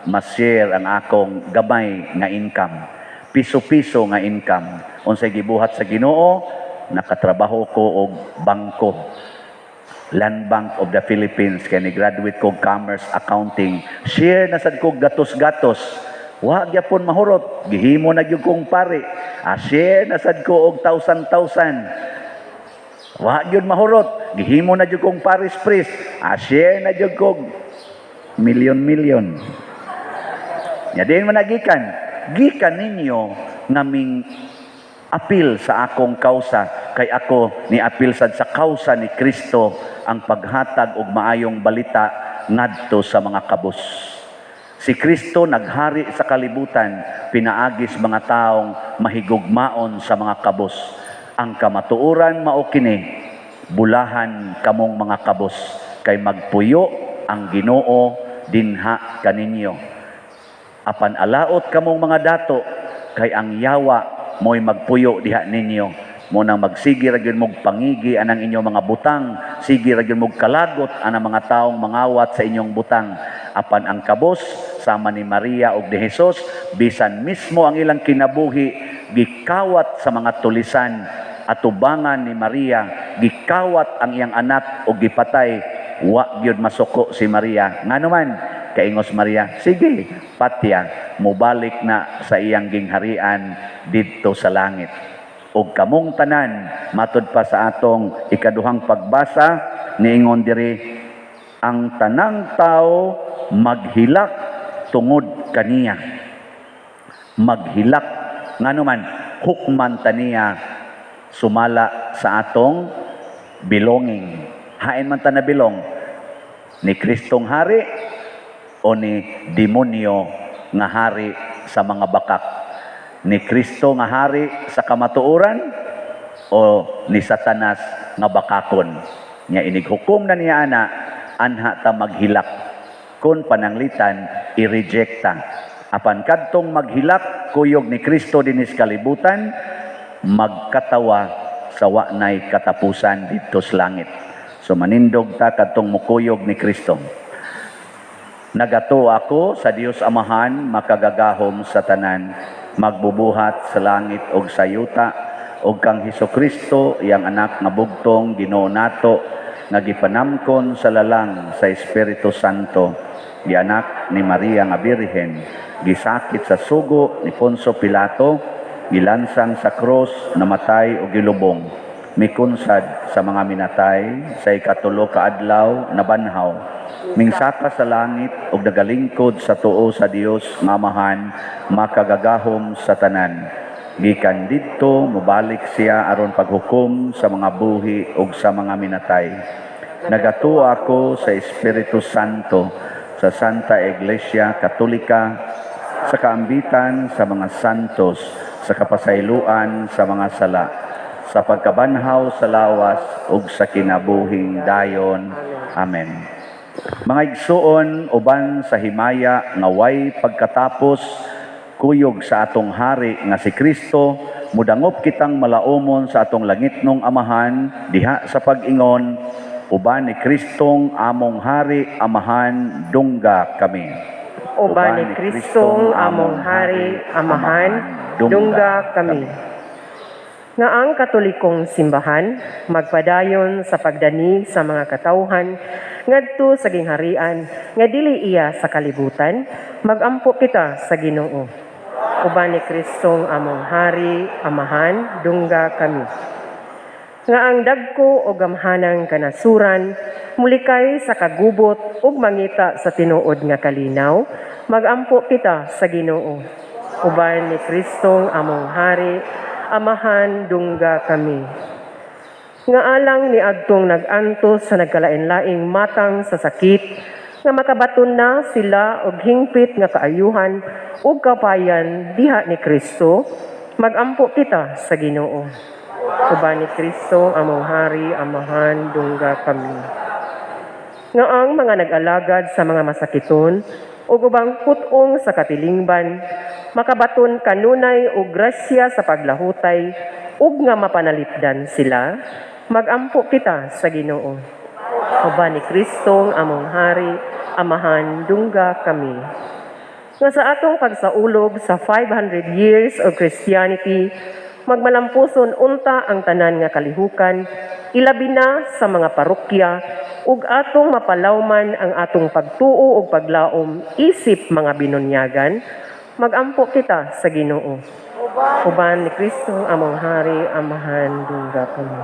[SPEAKER 1] ma-share ang akong gamay nga income, piso-piso nga income. Unsay gibuhat sa Ginoo, nakatrabaho ko og bangko, Land Bank of the Philippines, kay ni graduate ko commerce accounting. Share na sad kog gatos-gatos, wa gyapon mahurot, gihimo na gyud kong pare. Ah, share na sad ko og thousand thousand, wa gyud mahurot, gihimo na gyud kong parish priest. Ah, share na gyud kog milyon milyon. Nya diin man nagikan, gikan ninyo nga ming apil sa akong kausa, kay ako ni apil sad sa kausa ni Kristo ang paghatag og maayong balita ngadto sa mga kabus. Si Kristo naghari sa kalibutan pinaagis mga taong mahigugmaon sa mga kabus. Ang kamatuoran mao kini: bulahan kamong mga kabus kay magpuyo ang Ginoo dinha kaninyo. Apan alaot kamong mga dato kay ang yawa mo'y magpuyo diha ninyo. Mao nang magsige ra gyud mog pangigi anang inyong mga butang, sige ra gyud mog kalagot anang mga taong mangawat sa inyong butang. Apan ang kabos sama ni Maria ug ni Jesus, bisan mismo ang ilang kinabuhi gikawat sa mga tulisan atubangan ni Maria, gikawat ang iyang anak ug gipatay, wa gyud masuko si Maria. Ngano man, kaingos Maria, sige, patya, mubalik na sa iyang gingharian didto sa langit. Ug kamong tanan, matud pa sa atong ikaduhang pagbasa, niingon diri, ang tanang tao maghilak tungod kaniya. Maghilak. Ngano man, hukman taniya sumala sa atong belonging. Hain man ta na belong ni Kristong hari o ni demonyo nga hari sa mga bakak, ni Kristo nga hari sa kamatuoran o ni Satanas nga bakakon. Nya inig hukom na niya ana, anha ta maghilak. Kung pananglitan i-reject ta. Apan kadtong maghilak kuyog ni Kristo dinis kalibutan, magkatawa sa wa nay katapusan didto sa langit. So manindog ta kadtong mukuyog ni Kristo. Nagatuo ako sa Dios Amahan, makagagahom sa tanan, magbubuhat sa langit ug sa yuta, ug kang Hesus Kristo, iyang anak nga bugtong, Ginoo nato, nga gipanamkon sa lalang sa Espiritu Santo, gianak ni Maria nga Birhen, gisakit sa sugo ni Poncio Pilato, gilansang sa krus, namatay ug gilubong, mikunsad sa mga minatay, sa ikatulo ka adlaw nabanhaw, mingsaka sa langit ug nagalingkod sa tuo sa Dios nga Amahan, makagagahom sa tanan. Gikan didto mobalik siya aron paghukom sa mga buhi ug sa mga minatay. Nagatuo ako sa Espiritu Santo, sa Santa Iglesia Katolika, sa kaambitan sa mga santos, sa kapasayloan sa mga sala, sa pagkabanhaw sa lawas ug sa kinabuhing dayon. Amen. Mga igsuon, uban sa himaya nga way pagkatapos kuyog sa atong hari nga si Kristo, mudangop kitang malaumon sa atong langitnong Amahan diha sa pag-ingon, "Uban ni Kristong among hari, Amahan, dungga kami."
[SPEAKER 2] Uban ni Kristong among hari, Amahan, dungga kami. Nga ang Katolikong Simbahan magpadayon sa pagdani sa mga katawhan ngadto sa gingharian nga dili iya sa kalibutan, magampo kita sa Ginoo. Uban ni Kristong among hari, Amahan, dungga kami. Nga ang dagko o gamhanang kanasuran mulikay sa kagubot ug mangita sa tinuod nga kalinaw, magampo kita sa Ginoo. Uban ni Kristong among hari, Amahan, dungga kami. Nga alang ni adtong nag-antos sa nagkalain-laing matang sa sakit, nga makabaton na sila og hingpit nga kaayuhan ug kapayan diha ni Kristo, magampo kita sa Ginoo. Uban ni Kristo among hari, Amahan, dungga kami. Nga ang mga nag-alagad sa mga masakiton ug ubang put-ong sa katilingban makabaton kanunay og grasya sa paglahutay ug nga mapanalipdan sila, magampo kita sa Ginoo. Uban ni Kristong among hari, Amahan, dungga kami. Nga sa atong pagsaulog sa 500 years of Christianity, magmalampuson unta ang tanan nga kalihukan, ilabi na sa mga parokya, ug atong mapalawman ang atong pagtuo ug paglaom isip mga binunyagan, magampo kita sa Ginoo. Uban ni Kristo among hari, Amahan, dungga kami.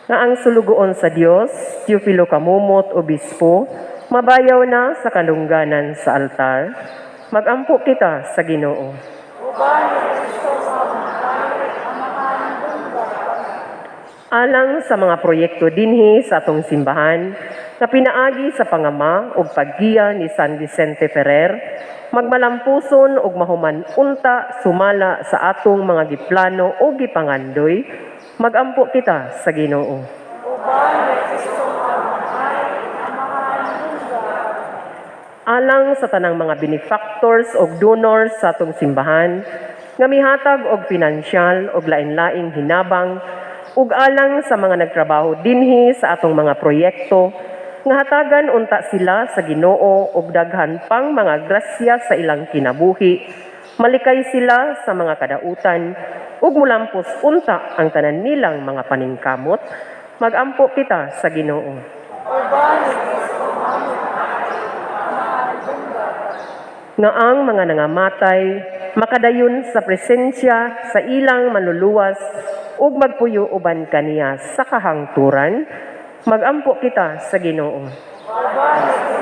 [SPEAKER 2] Nga ang sulugoon sa Dios, Teofilo Camomot, Obispo, mabayaw na sa kalungganan sa altar, magampo kita sa Ginoo. Alang sa mga proyekto dinhi sa atong simbahan, nga pinaagi sa pangama ug paggiya ni San Vicente Ferrer, magmalampuson ug mahuman unta sumala sa atong mga giplano o gipangandoy, magampo kita sa Ginoo. Alang sa tanang mga benefactors o donors sa atong simbahan, Nga mihatag og pinansyal og lain-laing hinabang ug alang sa mga nagtrabaho dinhi sa atong mga proyekto, nga hatagan unta sila sa Ginoo og daghan pang mga grasya sa ilang kinabuhi, malikay sila sa mga kadautan ug mulampos unta ang tanan nilang mga paningkamot. Magampo kita sa Ginoo. Nga ang mga nangamatay makadayon sa presensya sa ilang Manluluwas ug magpuyo uban kaniya sa kahangturan. Magampo kita sa Ginoo.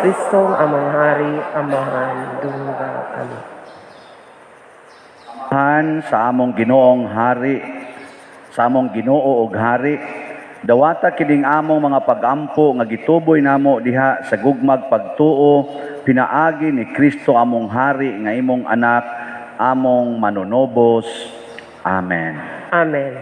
[SPEAKER 2] Kristong among Hari, Amahan, dungga kami.
[SPEAKER 1] Han sa among Ginoong Hari, sa among Ginoo og Hari, dawata kining among mga pagampo nga gituboy namo diha sa gugmag pagtuo pinaagi ni Kristo among Hari nga imong anak, among manunobos. Amen.
[SPEAKER 2] Amen.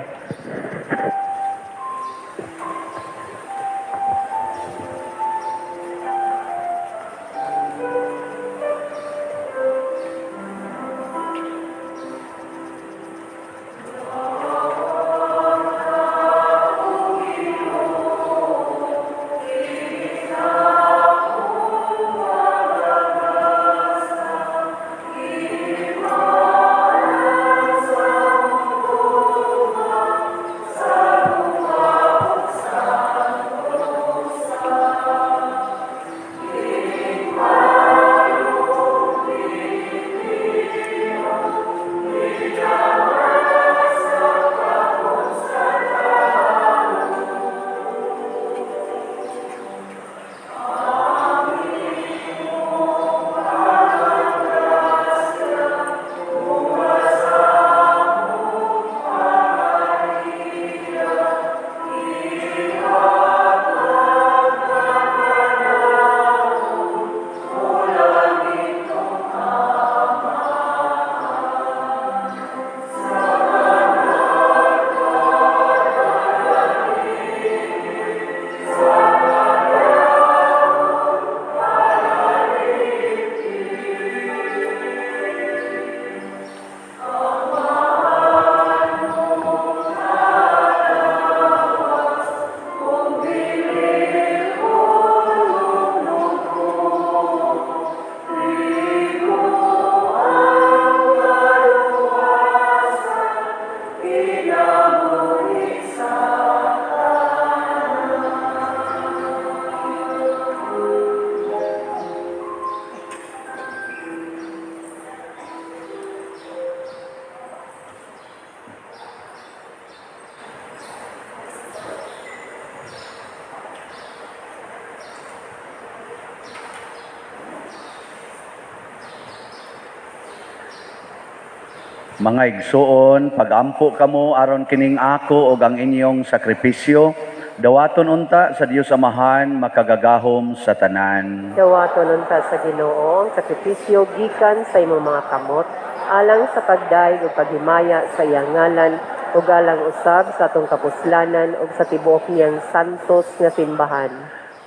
[SPEAKER 1] Mga igsuon, pagampo kamo aron kining ako og ang inyong sakripisyo, dawaton unta sa Dios Amahan makagagahom sa tanan.
[SPEAKER 2] Dawaton unta sa Ginoo ang sakripisyo gikan sa imong mga kamot alang sa pagdayeg ug paghimaya sa iyang ngalan ug alang usab sa atong kapuslanan ug sa tibuok niyang santos nga simbahan.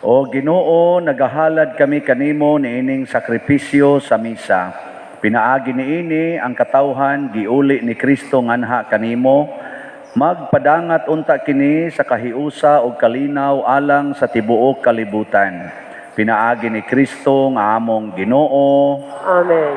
[SPEAKER 1] O Ginoo, nagahalad kami kanimo niining sakripisyo sa misa. Pinaagi niini ang katawhan giuli ni Kristo nganha kanimo. Magpadangat unta kini sa kahiusa ug kalinaw alang sa tibuok kalibutan. Pinaagi ni Kristo nga among Ginoo.
[SPEAKER 2] Amen.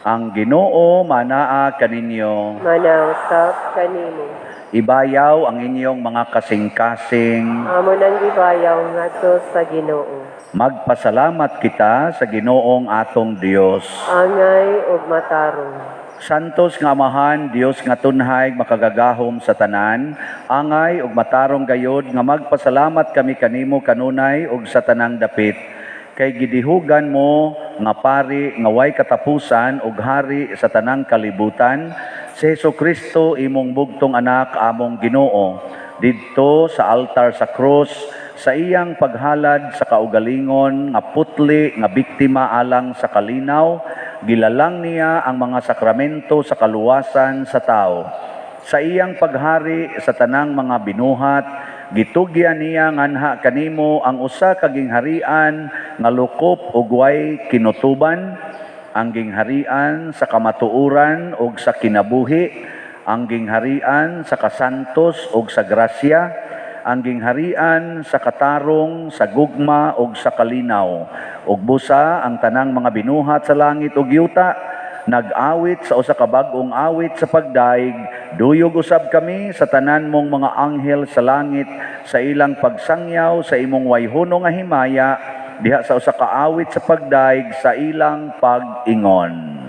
[SPEAKER 1] Ang Ginoo manaa kaninyo.
[SPEAKER 2] Manausap kanimo.
[SPEAKER 1] Ibayaw ang inyong mga kasing-kasing.
[SPEAKER 2] Amo nang gibayaw ngadto sa Ginoo.
[SPEAKER 1] Magpasalamat kita sa Ginoong atong Dios.
[SPEAKER 2] Angay ug matarong.
[SPEAKER 1] Santos nga Amahan, Dios nga tunhay makagagahom sa tanan, angay ug matarong gayod nga magpasalamat kami kanimo kanunay ug sa tanang dapit. Kay gidihugan mo nga pari nga way katapusan ug hari sa tanang kalibutan, si Hesus Kristo imong bugtong anak among Ginoo, didto sa altar sa krus, sa iyang paghalad sa kaugalingon nga putli nga biktima alang sa kalinaw, gilalang niya ang mga sakramento sa kaluwasan sa tao. Sa iyang paghari sa tanang mga binuhat, gitugyan niya nganha kanimo ang usa ka gingharian nga lukop ug way kinutuban. ang gingharian sa kamatuoran ug sa kinabuhi, ang gingharian sa kasantos ug sa grasya, ang gingharian sa katarong, sa gugma ug sa kalinaw. Ug busa ang tanang mga binuhat sa langit ug yuta nag-awit sa usa ka bag-ong awit sa pagdaig, duyog usab kami sa tanan mong mga anghel sa langit sa ilang pagsangyaw sa imong wayhono nga himaya diha sa usa ka awit sa pagdaig sa ilang pag-ingon.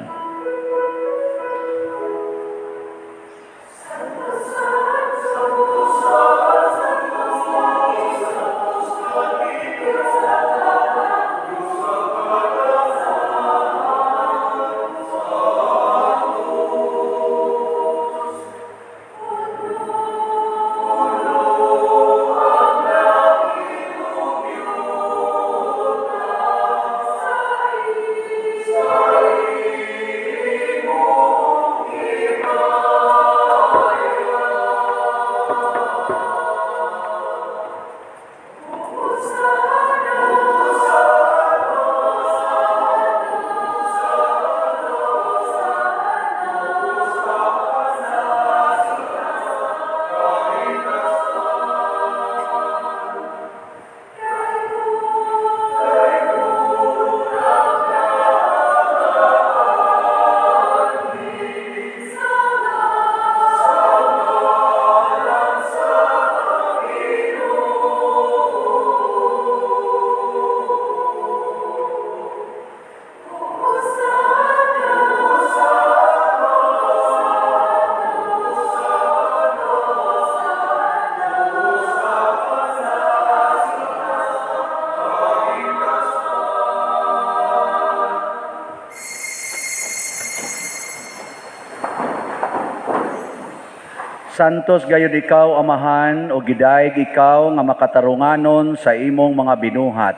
[SPEAKER 1] Santos gayud ikaw, Amahan, o gidayeg ikaw nga makatarunganon sa imong mga binuhat.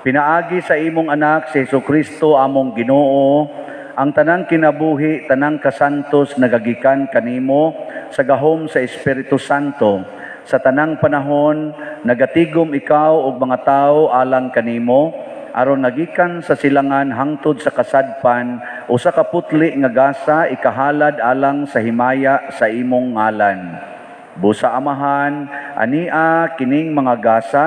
[SPEAKER 1] Pinaagi sa imong anak si Hesukristo among Ginoo, ang tanang kinabuhi, tanang kasantos nagagikan kanimo sa gahom sa Espiritu Santo. Sa tanang panahon nagatigom ikaw og mga tawo alang kanimo, aron nagikan sa silangan hangtod sa kasadpan usa ka putli nga gasa ikahalad alang sa himaya sa imong ngalan. Busa Amahan, ania kining mga gasa,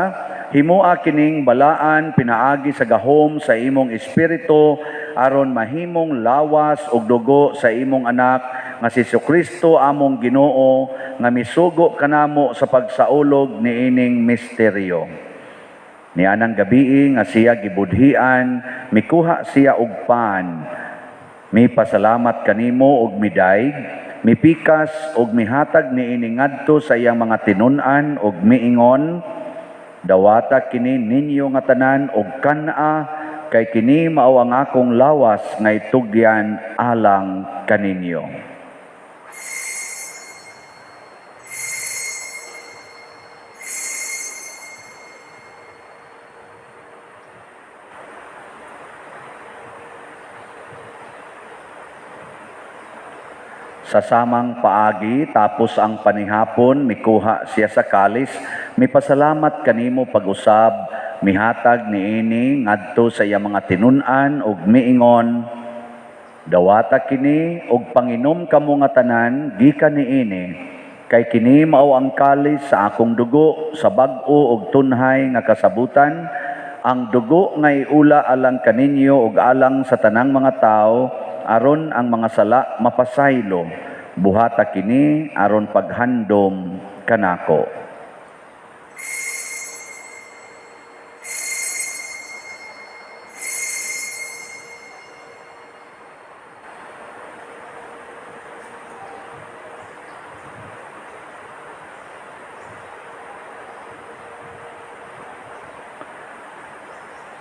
[SPEAKER 1] himoa kining balaan pinaagi sa gahom sa imong espiritu aron mahimong lawas ug dugo sa imong anak nga si Hesukristo among Ginoo nga misugo kanamo sa pagsaulog niining misteryo. Nianang gabii nga siya gibudhian, mikuha siya og pan. Mipasalamat kanimo og midayeg, mipikas og mihatag niini ngadto sa iyang mga tinun-an og miingon, dawata kini ninyo nga tanan og kan-a, kay kini mao ang akong lawas nga itugyan alang kaninyo. Sa samang paagi, tapos ang panihapon, mikuha siya sa kalis, mipasalamat kanimo pag-usab, mihatag niini ngadto sa iyang mga tinun-an ug miingon, dawata kini og panginom kamo nga tanan gikan niini, kay kini mao ang kalis sa akong dugo sa bag-o ug tunhay nga kasabutan, ang dugo nga iula alang kaninyo ug alang sa tanang mga tawo, aron ang mga sala mapasaylo. Buhata kini aron paghandom kanako.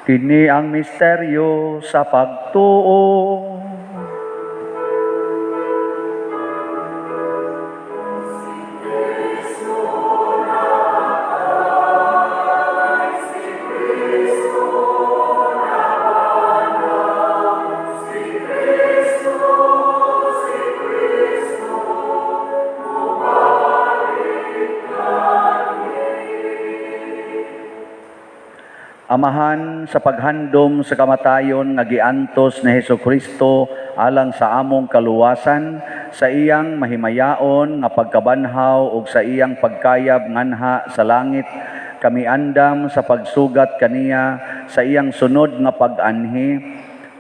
[SPEAKER 1] Kini ang misteryo sa pagtuo. Amahan, sa paghandom sa kamatayon nga giantos ni Hesus Kristo alang sa among kaluwasan, sa iyang mahimayaon nga pagkabanhaw ug sa iyang pagkayab nganha sa langit, kami andam sa pagsugat kaniya sa iyang sunod nga pag-anhi,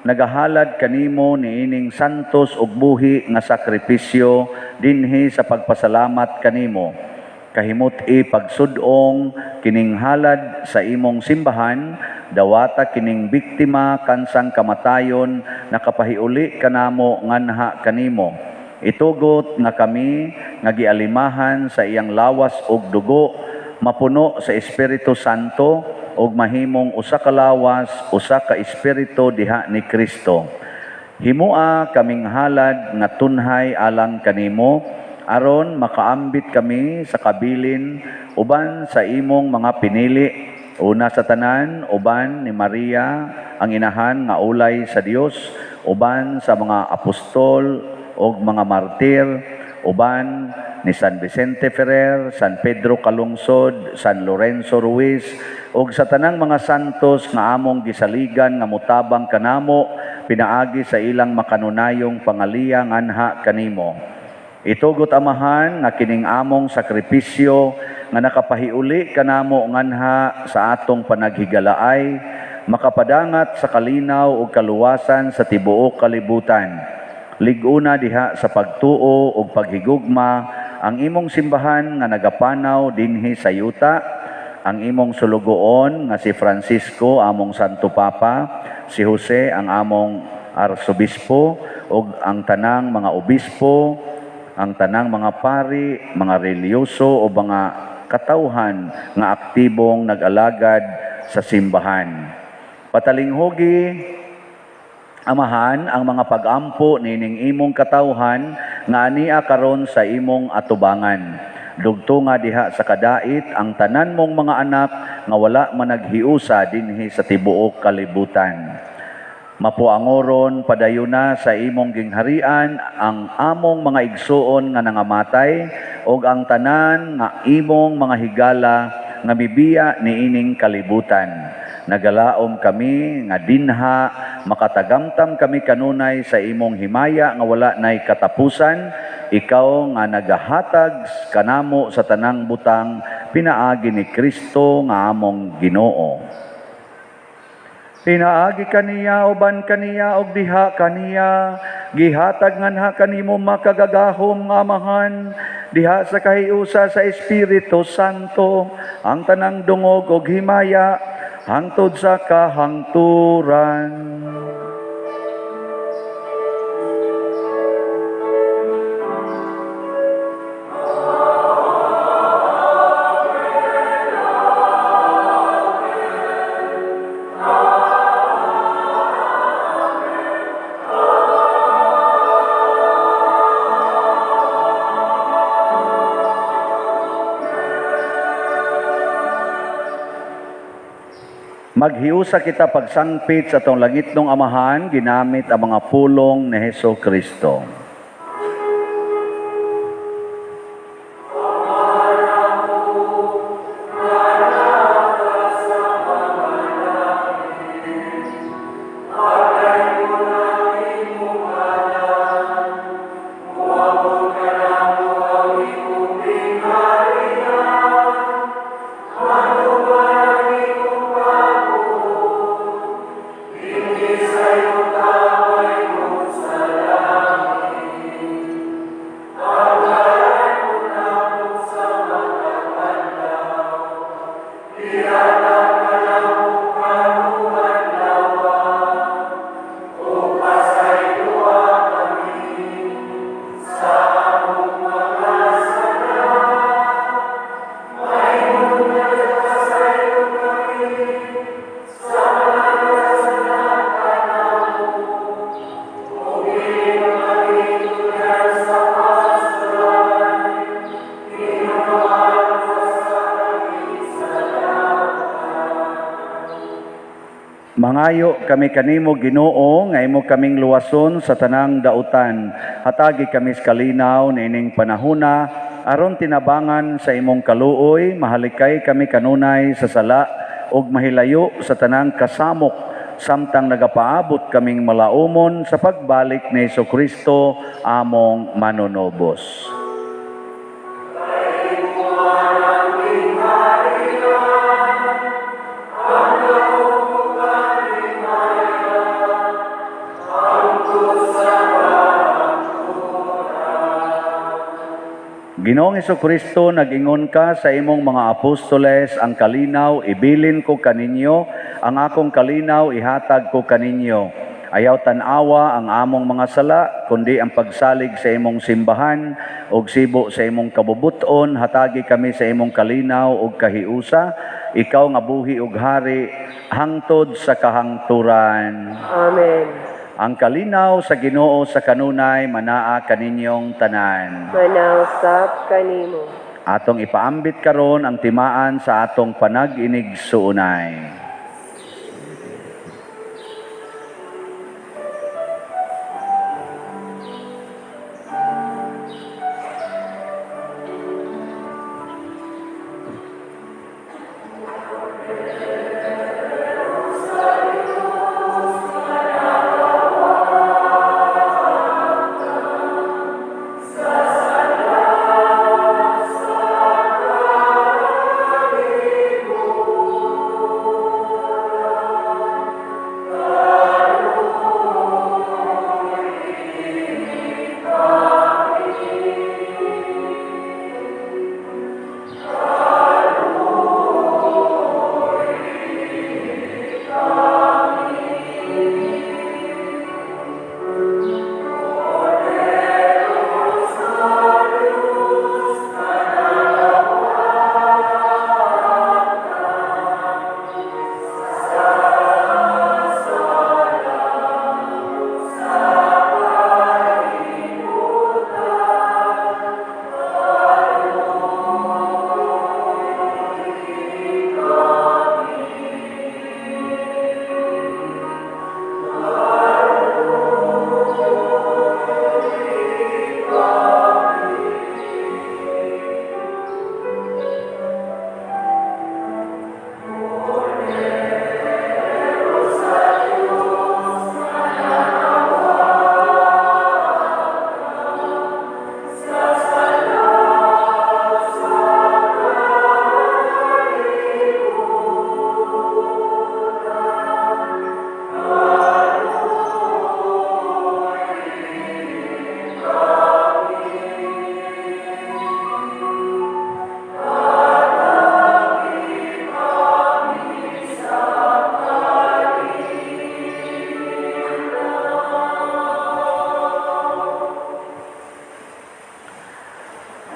[SPEAKER 1] nagahalad kanimo niining santos ug buhi nga sakripisyo dinhi sa pagpasalamat kanimo. Kahimut-i pagsud-ong kining halad sa imong simbahan, dawata kining biktima kansang kamatayon nakapahiuli kanamo nganha kanimo. Itugot nga kami nga gialimahan sa iyang lawas ug dugo, mapuno sa Espiritu Santo ug mahimong usa ka lawas, usa ka espiritu diha ni Kristo. Himua kaming halad nga tunhay alang kanimo, aron makaambit kami sa kabilin uban sa imong mga pinili, una sa tanan uban ni Maria ang inahan nga ulay sa Dios, uban sa mga apostol ug mga martir, uban ni San Vicente Ferrer, San Pedro Calungsod, San Lorenzo Ruiz, ug sa tanang mga santos nga among gisaligan nga motabang kanamo pinaagi sa ilang makanunayong pangaliya nganha kanimo. Itugot, Amahan, nga kining among sakripisyo nga nakapahiuli kanamo nganha sa atong panaghigalaay makapadangat sa kalinaw ug kaluwasan sa tibuok kalibutan. Lig-una diha sa pagtuo ug paghigugma ang imong simbahan nga nagapanaw dinhi sa yuta, ang imong sulugoon nga si Francisco among Santo Papa, si Jose ang among Arsobispo ug ang tanang mga obispo, ang tanang mga pari, mga relihiyoso o mga katawhan nga aktibong nag-alagad sa simbahan. Patalinghugi, Amahan, ang mga pag-ampo nining imong katawhan nga ania karon sa imong atubangan. Dugtunga diha sa kadait ang tanan mong mga anak nga wala managhiusa dinhi sa tibuok kalibutan. Mapuangoron padayuna sa imong gingharian ang among mga igsuon nga nangamatay ug ang tanan nga imong mga higala nga mibiya niining kalibutan. Nagalaom kami nga dinha makatagamtam kami kanunay sa imong himaya nga wala nay katapusan, ikaw nga nagahatag kanamo sa tanang butang pinaagi ni Kristo nga among Ginoo. Pinaagi kaniya, uban kaniya, ug diha kaniya, gihatag nganha kanimo makagagahom nga Amahan, diha sa kahiusa sa Espiritu Santo, ang tanang dungog ug himaya hangtod sa kahangturan. Maghiusa kita pagsangpit sa atong langitnong Amahan, ginamit ang mga pulong ni Heso Kristo. Mangayo kami kanimo, Ginoo, nga imo kaming luwason sa tanang dautan. Hatagi kami sa kalinaw niining panahuna aron tinabangan sa imong kaluoy mahalikay kami kanunay sa sala ug mahilayo sa tanang kasamok samtang nagapaabot kaming malaumon sa pagbalik ni Kristo among manunubos. Ginoong Kristo, nag-ingon ka sa imong mga apostoles, "Ang kalinaw ibilin ko kaninyo, ang akong kalinaw ihatag ko kaninyo." Ayaw tan-awa ang among mga sala, kundi ang pagsalig sa imong simbahan ug sibo sa imong kabubuton, hatagi kami sa imong kalinaw ug kahiusa, ikaw nga buhi ug hari hangtod sa kahangturan.
[SPEAKER 2] Amen.
[SPEAKER 1] Ang kalinaw sa Ginoo sa kanunay manaa kaninyong tanan.
[SPEAKER 2] Manausap kanimo.
[SPEAKER 1] Atong ipaambit karon ang timaan sa atong panag-inigsuonay.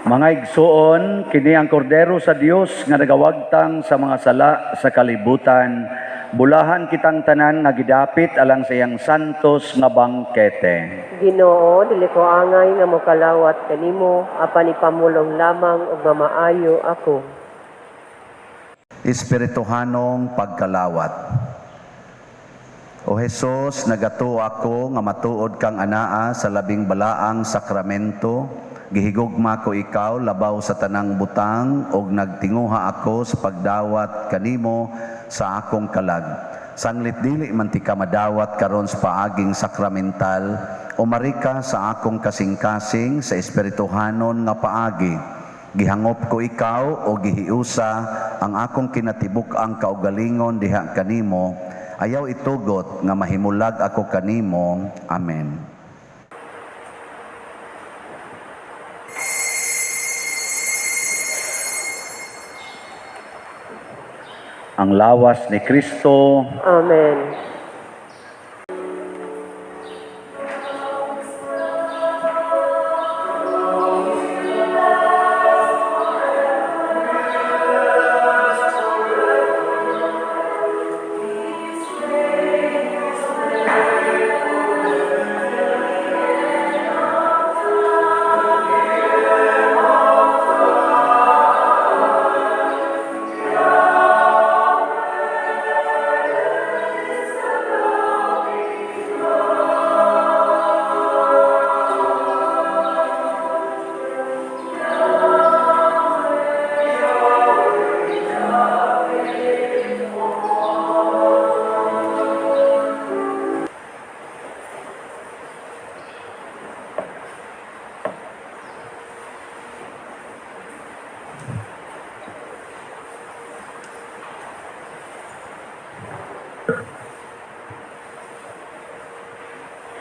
[SPEAKER 1] Mga igsuon, kini ang kordero sa Dios nga nagawagtang sa mga sala sa kalibutan. Bulahan kitang tanan nga gidapit alang sa iyang santos nga bangkete.
[SPEAKER 2] Ginoo, dili ko angay nga mokalawat kanimo apan ipamulong lamang ug mamaayo ako.
[SPEAKER 1] Espirituhanong pagkalawat. O Hesus, nagatuo ako nga matuod kang anaa sa labing balaang sakramento. Gihigugma ko ikaw labaw sa tanang butang ug nagtinguha ako sa pagdawat kanimo sa akong kalag. Sanglit dili man ti ka madawat karon sa paaging sakramental, umari ka sa akong kasing-kasing sa espirituhanon nga paagi. Gihangop ko ikaw o gihiusa ang akong kinatibuk-ang kaugalingon diha kanimo. Ayaw itugot nga mahimulag ako kanimo. Amen. Ang lawas ni Kristo.
[SPEAKER 2] Amen.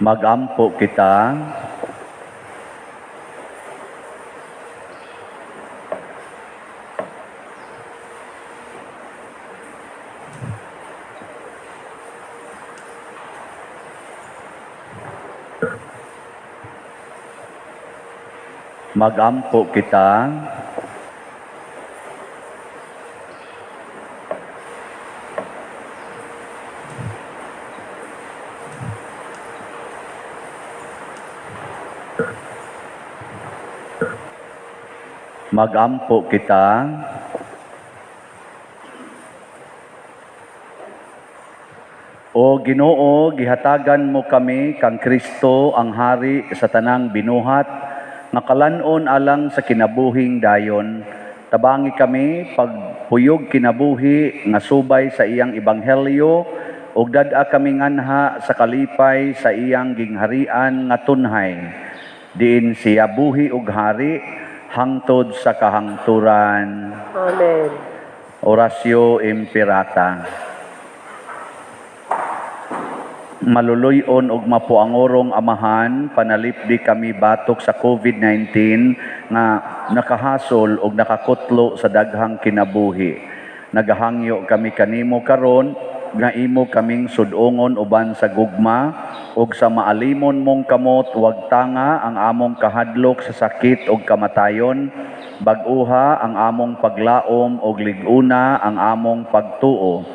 [SPEAKER 1] Magampo kita. Magampo kita. Magampo kita. O Ginoo, gihatagan mo kami kang Kristo ang hari sa tanang binuhat, nga kalan-on alang sa kinabuhing dayon. Tabangi kami pagpuyog kinabuhi nga subay sa iyang ebanghelyo ug dad-a kami nganha sa kalipay sa iyang gingharian nga tunhay. Diin siya buhi ug hari hangtod sa kahangturan.
[SPEAKER 2] Amen.
[SPEAKER 1] Oratio Imperata. Maluluy-on ug mapuangorong Amahan, panalipdi kami batok sa COVID-19 nga nakahasol ug nakakutlo sa daghang kinabuhi. Nagahangyo kami kanimo karon nga imo kaming sudongon uban sa gugma ug sa maalimon mong kamot, wag tanga ang among kahadlok sa sakit ug kamatayon. Bag-uha ang among paglaom ug lig-una ang among pagtuo.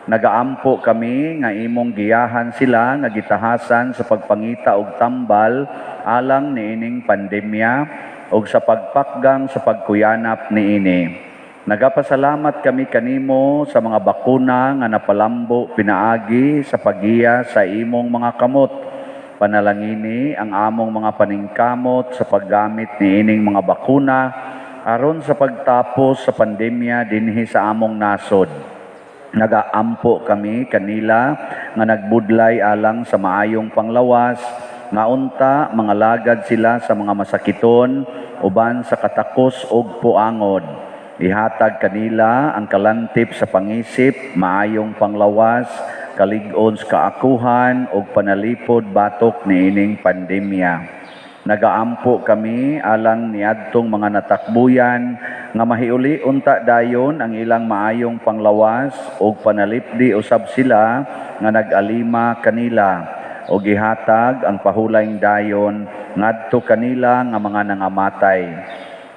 [SPEAKER 1] Nagaampo kami nga imong giyahan sila nga gitahasan sa pagpangita og tambal alang niining pandemya ug sa pagpakgang sa pagkuyanap niini. Nagapasalamat kami kanimo sa mga bakuna nga napalambo pinaagi sa pagiya sa imong mga kamot. Panalangini ang among mga paningkamot sa paggamit niining mga bakuna aron sa pagtapos sa pandemya dinhi sa among nasod. Nagaampo kami kanila nga nagbudlay alang sa maayong panglawas, nga unta mga lagad sila sa mga masakiton uban sa katakos og puangod. Ihatag kanila ang kalantip sa pangisip, maayong panglawas, kalig-on sa kaakuhan ug panalipod batok niining pandemya. Nagaampo kami alang niadtong mga natakbuyan nga mahiuli unta dayon ang ilang maayong panglawas ug panalipdi usab sila nga nag-alima kanila ug ihatag ang pahulayng dayon ngadto kanila nga mga nangamatay.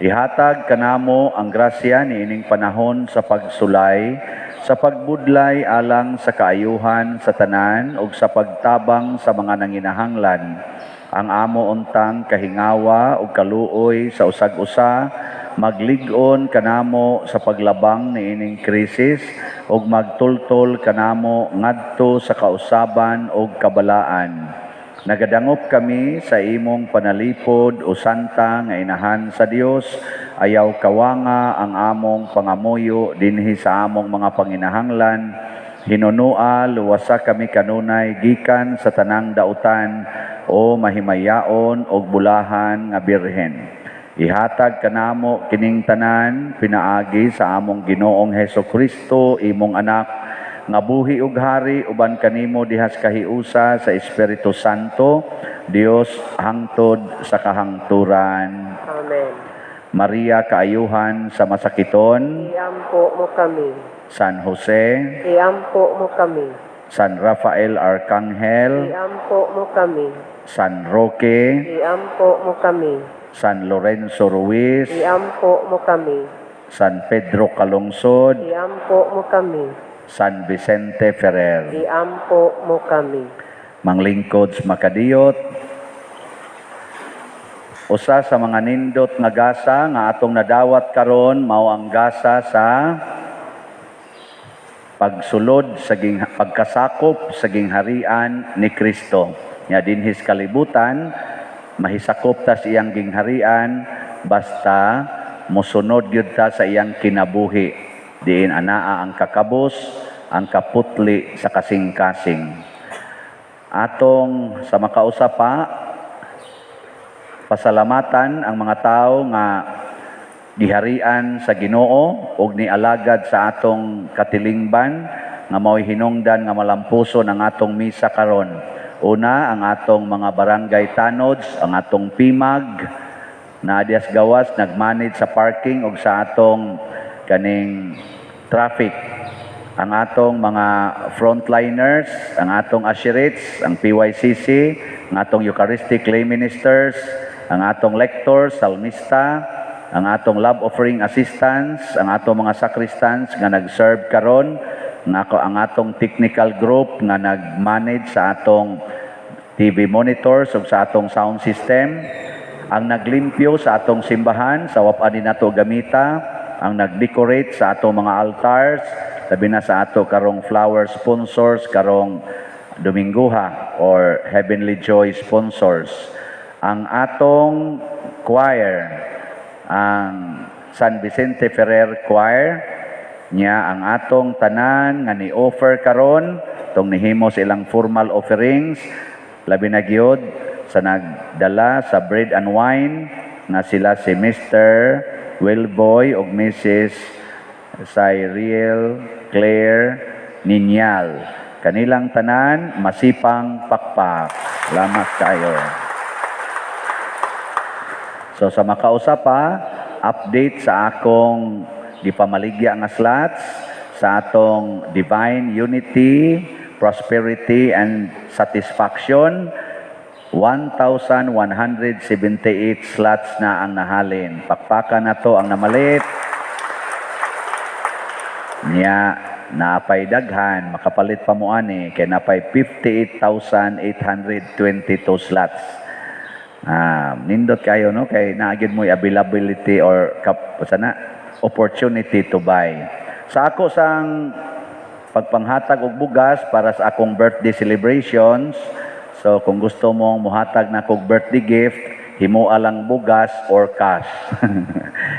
[SPEAKER 1] Ihatag kanamo ang grasya niining panahon sa pagsulay, sa pagbudlay alang sa kaayuhan sa tanan ug sa pagtabang sa mga nanginahanglan. Ang amo untang kahingawa ug kaluoy sa usag-usa maglig-on kanamo sa paglabang niining krisis ug magtultol kanamo ngadto sa kausaban ug kabalaan. Nagadangop kami sa imong panalipod o santa nga inahan sa Dios, ayaw kawanga ang among pangamuyo dinhi sa among mga panginahanglan. Hinunua, luwasa kami kanunay gikan sa tanang dautan o mahimayaon og bulahan nga birhen. Ihatag kanamo kining tanan pinaagi sa among Ginoong Heso Kristo, imong anak, nga buhi ug hari uban kanimo dihas kahiusa sa Espiritu Santo, Dios hangtod sa kahangturan.
[SPEAKER 2] Amen.
[SPEAKER 1] Maria, kaayuhan sa masakiton.
[SPEAKER 2] Iampo mo kami.
[SPEAKER 1] San Jose.
[SPEAKER 2] Iampo mo kami.
[SPEAKER 1] San Rafael Arcangel.
[SPEAKER 2] Iampo mo kami.
[SPEAKER 1] San Roque.
[SPEAKER 2] Iampo mo kami.
[SPEAKER 1] San Lorenzo Ruiz.
[SPEAKER 2] Iampo mo kami.
[SPEAKER 1] San Pedro Calungsod.
[SPEAKER 2] Iampo mo kami.
[SPEAKER 1] San Vicente Ferrer.
[SPEAKER 2] Iampo mo kami.
[SPEAKER 1] Manglingkod sa makadiyot, usa sa mga nindot nga gasa nga atong nadawat karon mao ang gasa sa pagsulod sa pagkasakop sa gingharian ni Kristo. Nya dinhis kalibutan mahisakop ta sa iyang gingharian basta mosunod gyud ta sa iyang kinabuhi. Diin anaa ang kakabos, ang kaputli sa kasing-kasing. Atong sa makausa pa, pasalamatan ang mga tao nga giharian sa Ginoo ug nialagad sa atong katilingban nga mao'y hinungdan nga malampuson ang atong misa karon. Una, ang atong mga barangay tanods, ang atong PIMAG, na dias gawas nagmanage sa parking ug sa atong kaning traffic. Ang atong mga frontliners, ang atong usherates, ang PYCC, ang atong Eucharistic lay ministers, ang atong lectors, salmista, ang atong love offering assistants, ang atong mga sacristans nga nag-serve karon, ang atong technical group nga nag-manage sa atong TV monitors ug sa atong sound system, ang naglimpyo sa atong simbahan sa wa pa ni nato gamita, ang nag-decorate sa atong mga altars, labi na sa ato karong flower sponsors karong Dominguha or Heavenly Joy sponsors, ang atong choir, ang San Vicente Ferrer Choir nya, ang atong tanan nga ni-offer karon tong nihimo sa ilang formal offerings, labi na gyud sa nagdala sa bread and wine nga sila si Mr. Willboy ug Mrs. Cyril Claire Ninyal. Kanilang tanan, masipang pakpak. Salamat kayo. So sa makausa pa, update sa akong gipamaligya nga slots sa atong Divine Unity, Prosperity and Satisfaction, 1,178 slots na ang nahalin. Pakpakan na to ang namalit. Nya, naapay daghan, makapalit pa mo ani, kay napay 58,822 slots. Nindot kayo, no, kay naagid mo availability or sana opportunity to buy. Sa ako sang pagpanghatag og bugas para sa akong birthday celebrations, so kung gusto mong muhatag na kog birthday gift, himoa lang bugas or cash.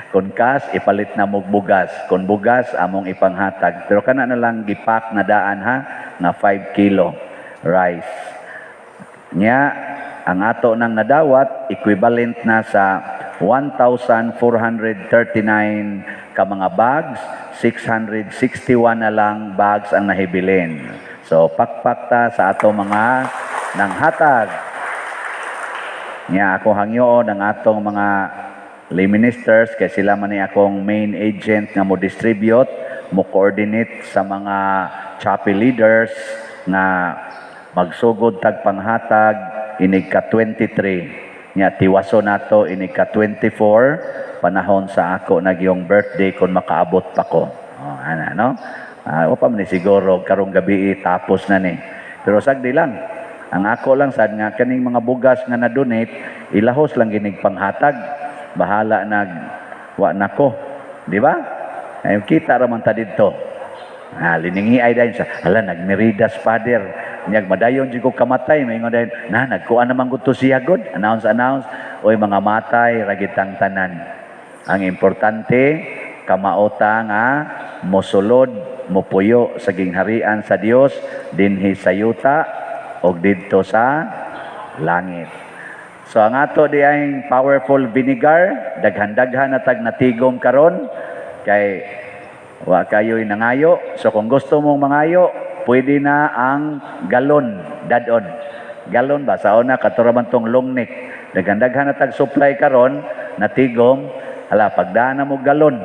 [SPEAKER 1] Kung cash, ipalit na mog bugas. Kung bugas, among ipanghatag. Pero kana na lang gipak na daan ha, nga 5 kilo rice. Nya, ang ato nang nadawat, equivalent na sa 1,439 ka mga bags, 661 na lang bags ang nahibilin. So, pakpak ta sa ato mga nanghatag. Nya, ako hangyoon ang atong mga lay ministers kay sila man ni akong main agent nga mo distribute, mo coordinate sa mga chapel leaders nga magsugod tag panghatag inig ka 23. Nya tiwaso nato inig ka 24, panahon sa ako nagyong birthday kung makaabot pa ko. Oh, ana no? Wa pa man ni siguro karong gabi tapos na ni. Pero sagdi lang. Ang ako lang sad nga kaning mga bugas nga na-donate, ilahos lang ginig panghatag. Bahala nag wa nako, di ba? Ay kita ra man ta didto. Liningi ay dayon sa hala nagmeridas father. Nyag madayon jud ko kamatay, maingon dayon na nagkuan naman gud to siya god. Announce announce, oy mga matay ra gitang tanan. Ang importante kamaota nga mosulod mopuyo sa gingharian sa Dios dinhi sa yuta og didto sa langit. So ang ato di ay powerful vinegar, daghan-daghan na tag natigom karon kay wa kayo'y nangayo. So kung gusto mong mangayo, pwede na ang galon, dadon. Galon ba? Sa una, katura man tong long neck. Daghan-daghan na tag supply karon, natigom, hala, pagdaan na mo galon.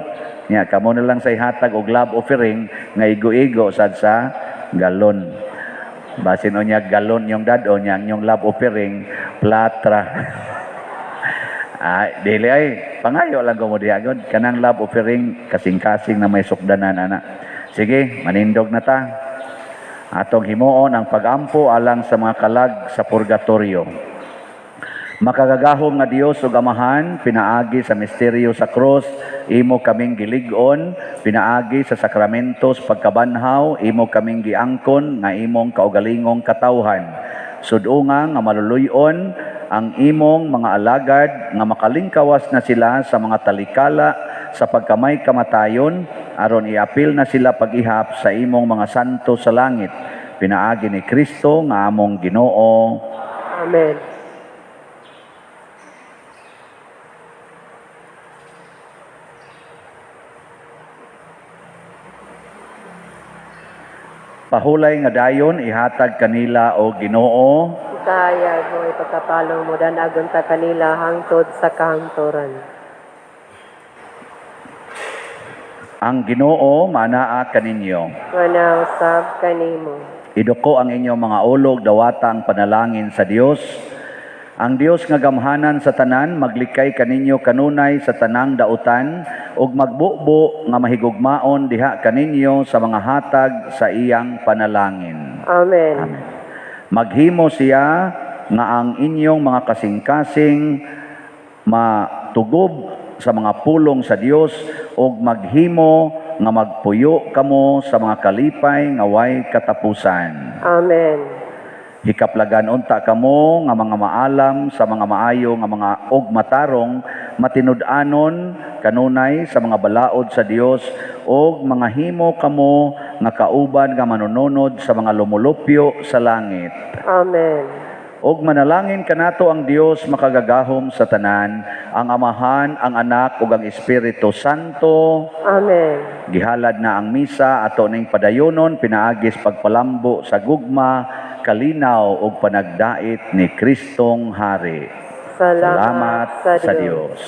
[SPEAKER 1] Nya, kamo na lang sa ihatag og love offering nga igo-igo sad sa galon. Basin o niya galon yung dadon niya, yung love offering, platra. Dili ay, pangayo lang ko mo diha gud. Kanang love offering, kasing-kasing na may sukdanan, ana. Sige, manindog na ta. Atong himuon ang pagampo alang sa mga kalag sa purgatorio. Makagagahom nga Dios ug Amahan, pinaagi sa misteryo sa krus, imo kaming gilig-on, pinaagi sa sakramentos pagkabanhaw, imo kaming giangkon nga imong kaugalingong katawhan. Sudunga nga maluluy-on ang imong mga alagad nga makalingkawas na sila sa mga talikala sa pagkamay kamatayon, aron iapil na sila pag-ihap sa imong mga santo sa langit. Pinaagi ni Kristo nga among Ginoo.
[SPEAKER 2] Amen.
[SPEAKER 1] Pahulay nga dayon ihatag kanila o Ginoo
[SPEAKER 2] Ang kahayag mo ipagkapalong mo, danagon ta kanila hangtod sa kahangturan.
[SPEAKER 1] Ang Ginoo manaa kaninyo.
[SPEAKER 2] Nga usab kanimo.
[SPEAKER 1] Iduko ang inyong mga ulog, dawata ang panalangin sa Dios. Ang Dios nga gamhanan sa tanan maglikay kaninyo kanunay sa tanang dautan ug magbubo nga mahigugmaon diha kaninyo sa mga hatag sa iyang panalangin.
[SPEAKER 2] Amen.
[SPEAKER 1] Maghimo siya nga ang inyong mga kasing-kasing matugob sa mga pulong sa Dios ug maghimo nga magpuyo kamo sa mga kalipay nga way katapusan.
[SPEAKER 2] Amen.
[SPEAKER 1] Hikaplagan unta kamo nga mga maalam sa mga maayo nga mga og matarong matinud-anon kanunay sa mga balaod sa Dios ug mga himo kamo nga kauban nga manununod sa mga lumulupyo sa langit.
[SPEAKER 2] Amen.
[SPEAKER 1] Og manalangin kanato ang Dios makagagahom sa tanan, ang Amahan, ang Anak ug ang Espiritu Santo.
[SPEAKER 2] Amen.
[SPEAKER 1] Gihalad na ang misa ato ning padayonon pinaagis pagpalambo sa gugma, kalinaw ug panagdait ni Kristong Hari.
[SPEAKER 2] Salamat,
[SPEAKER 1] Salamat sa Dios.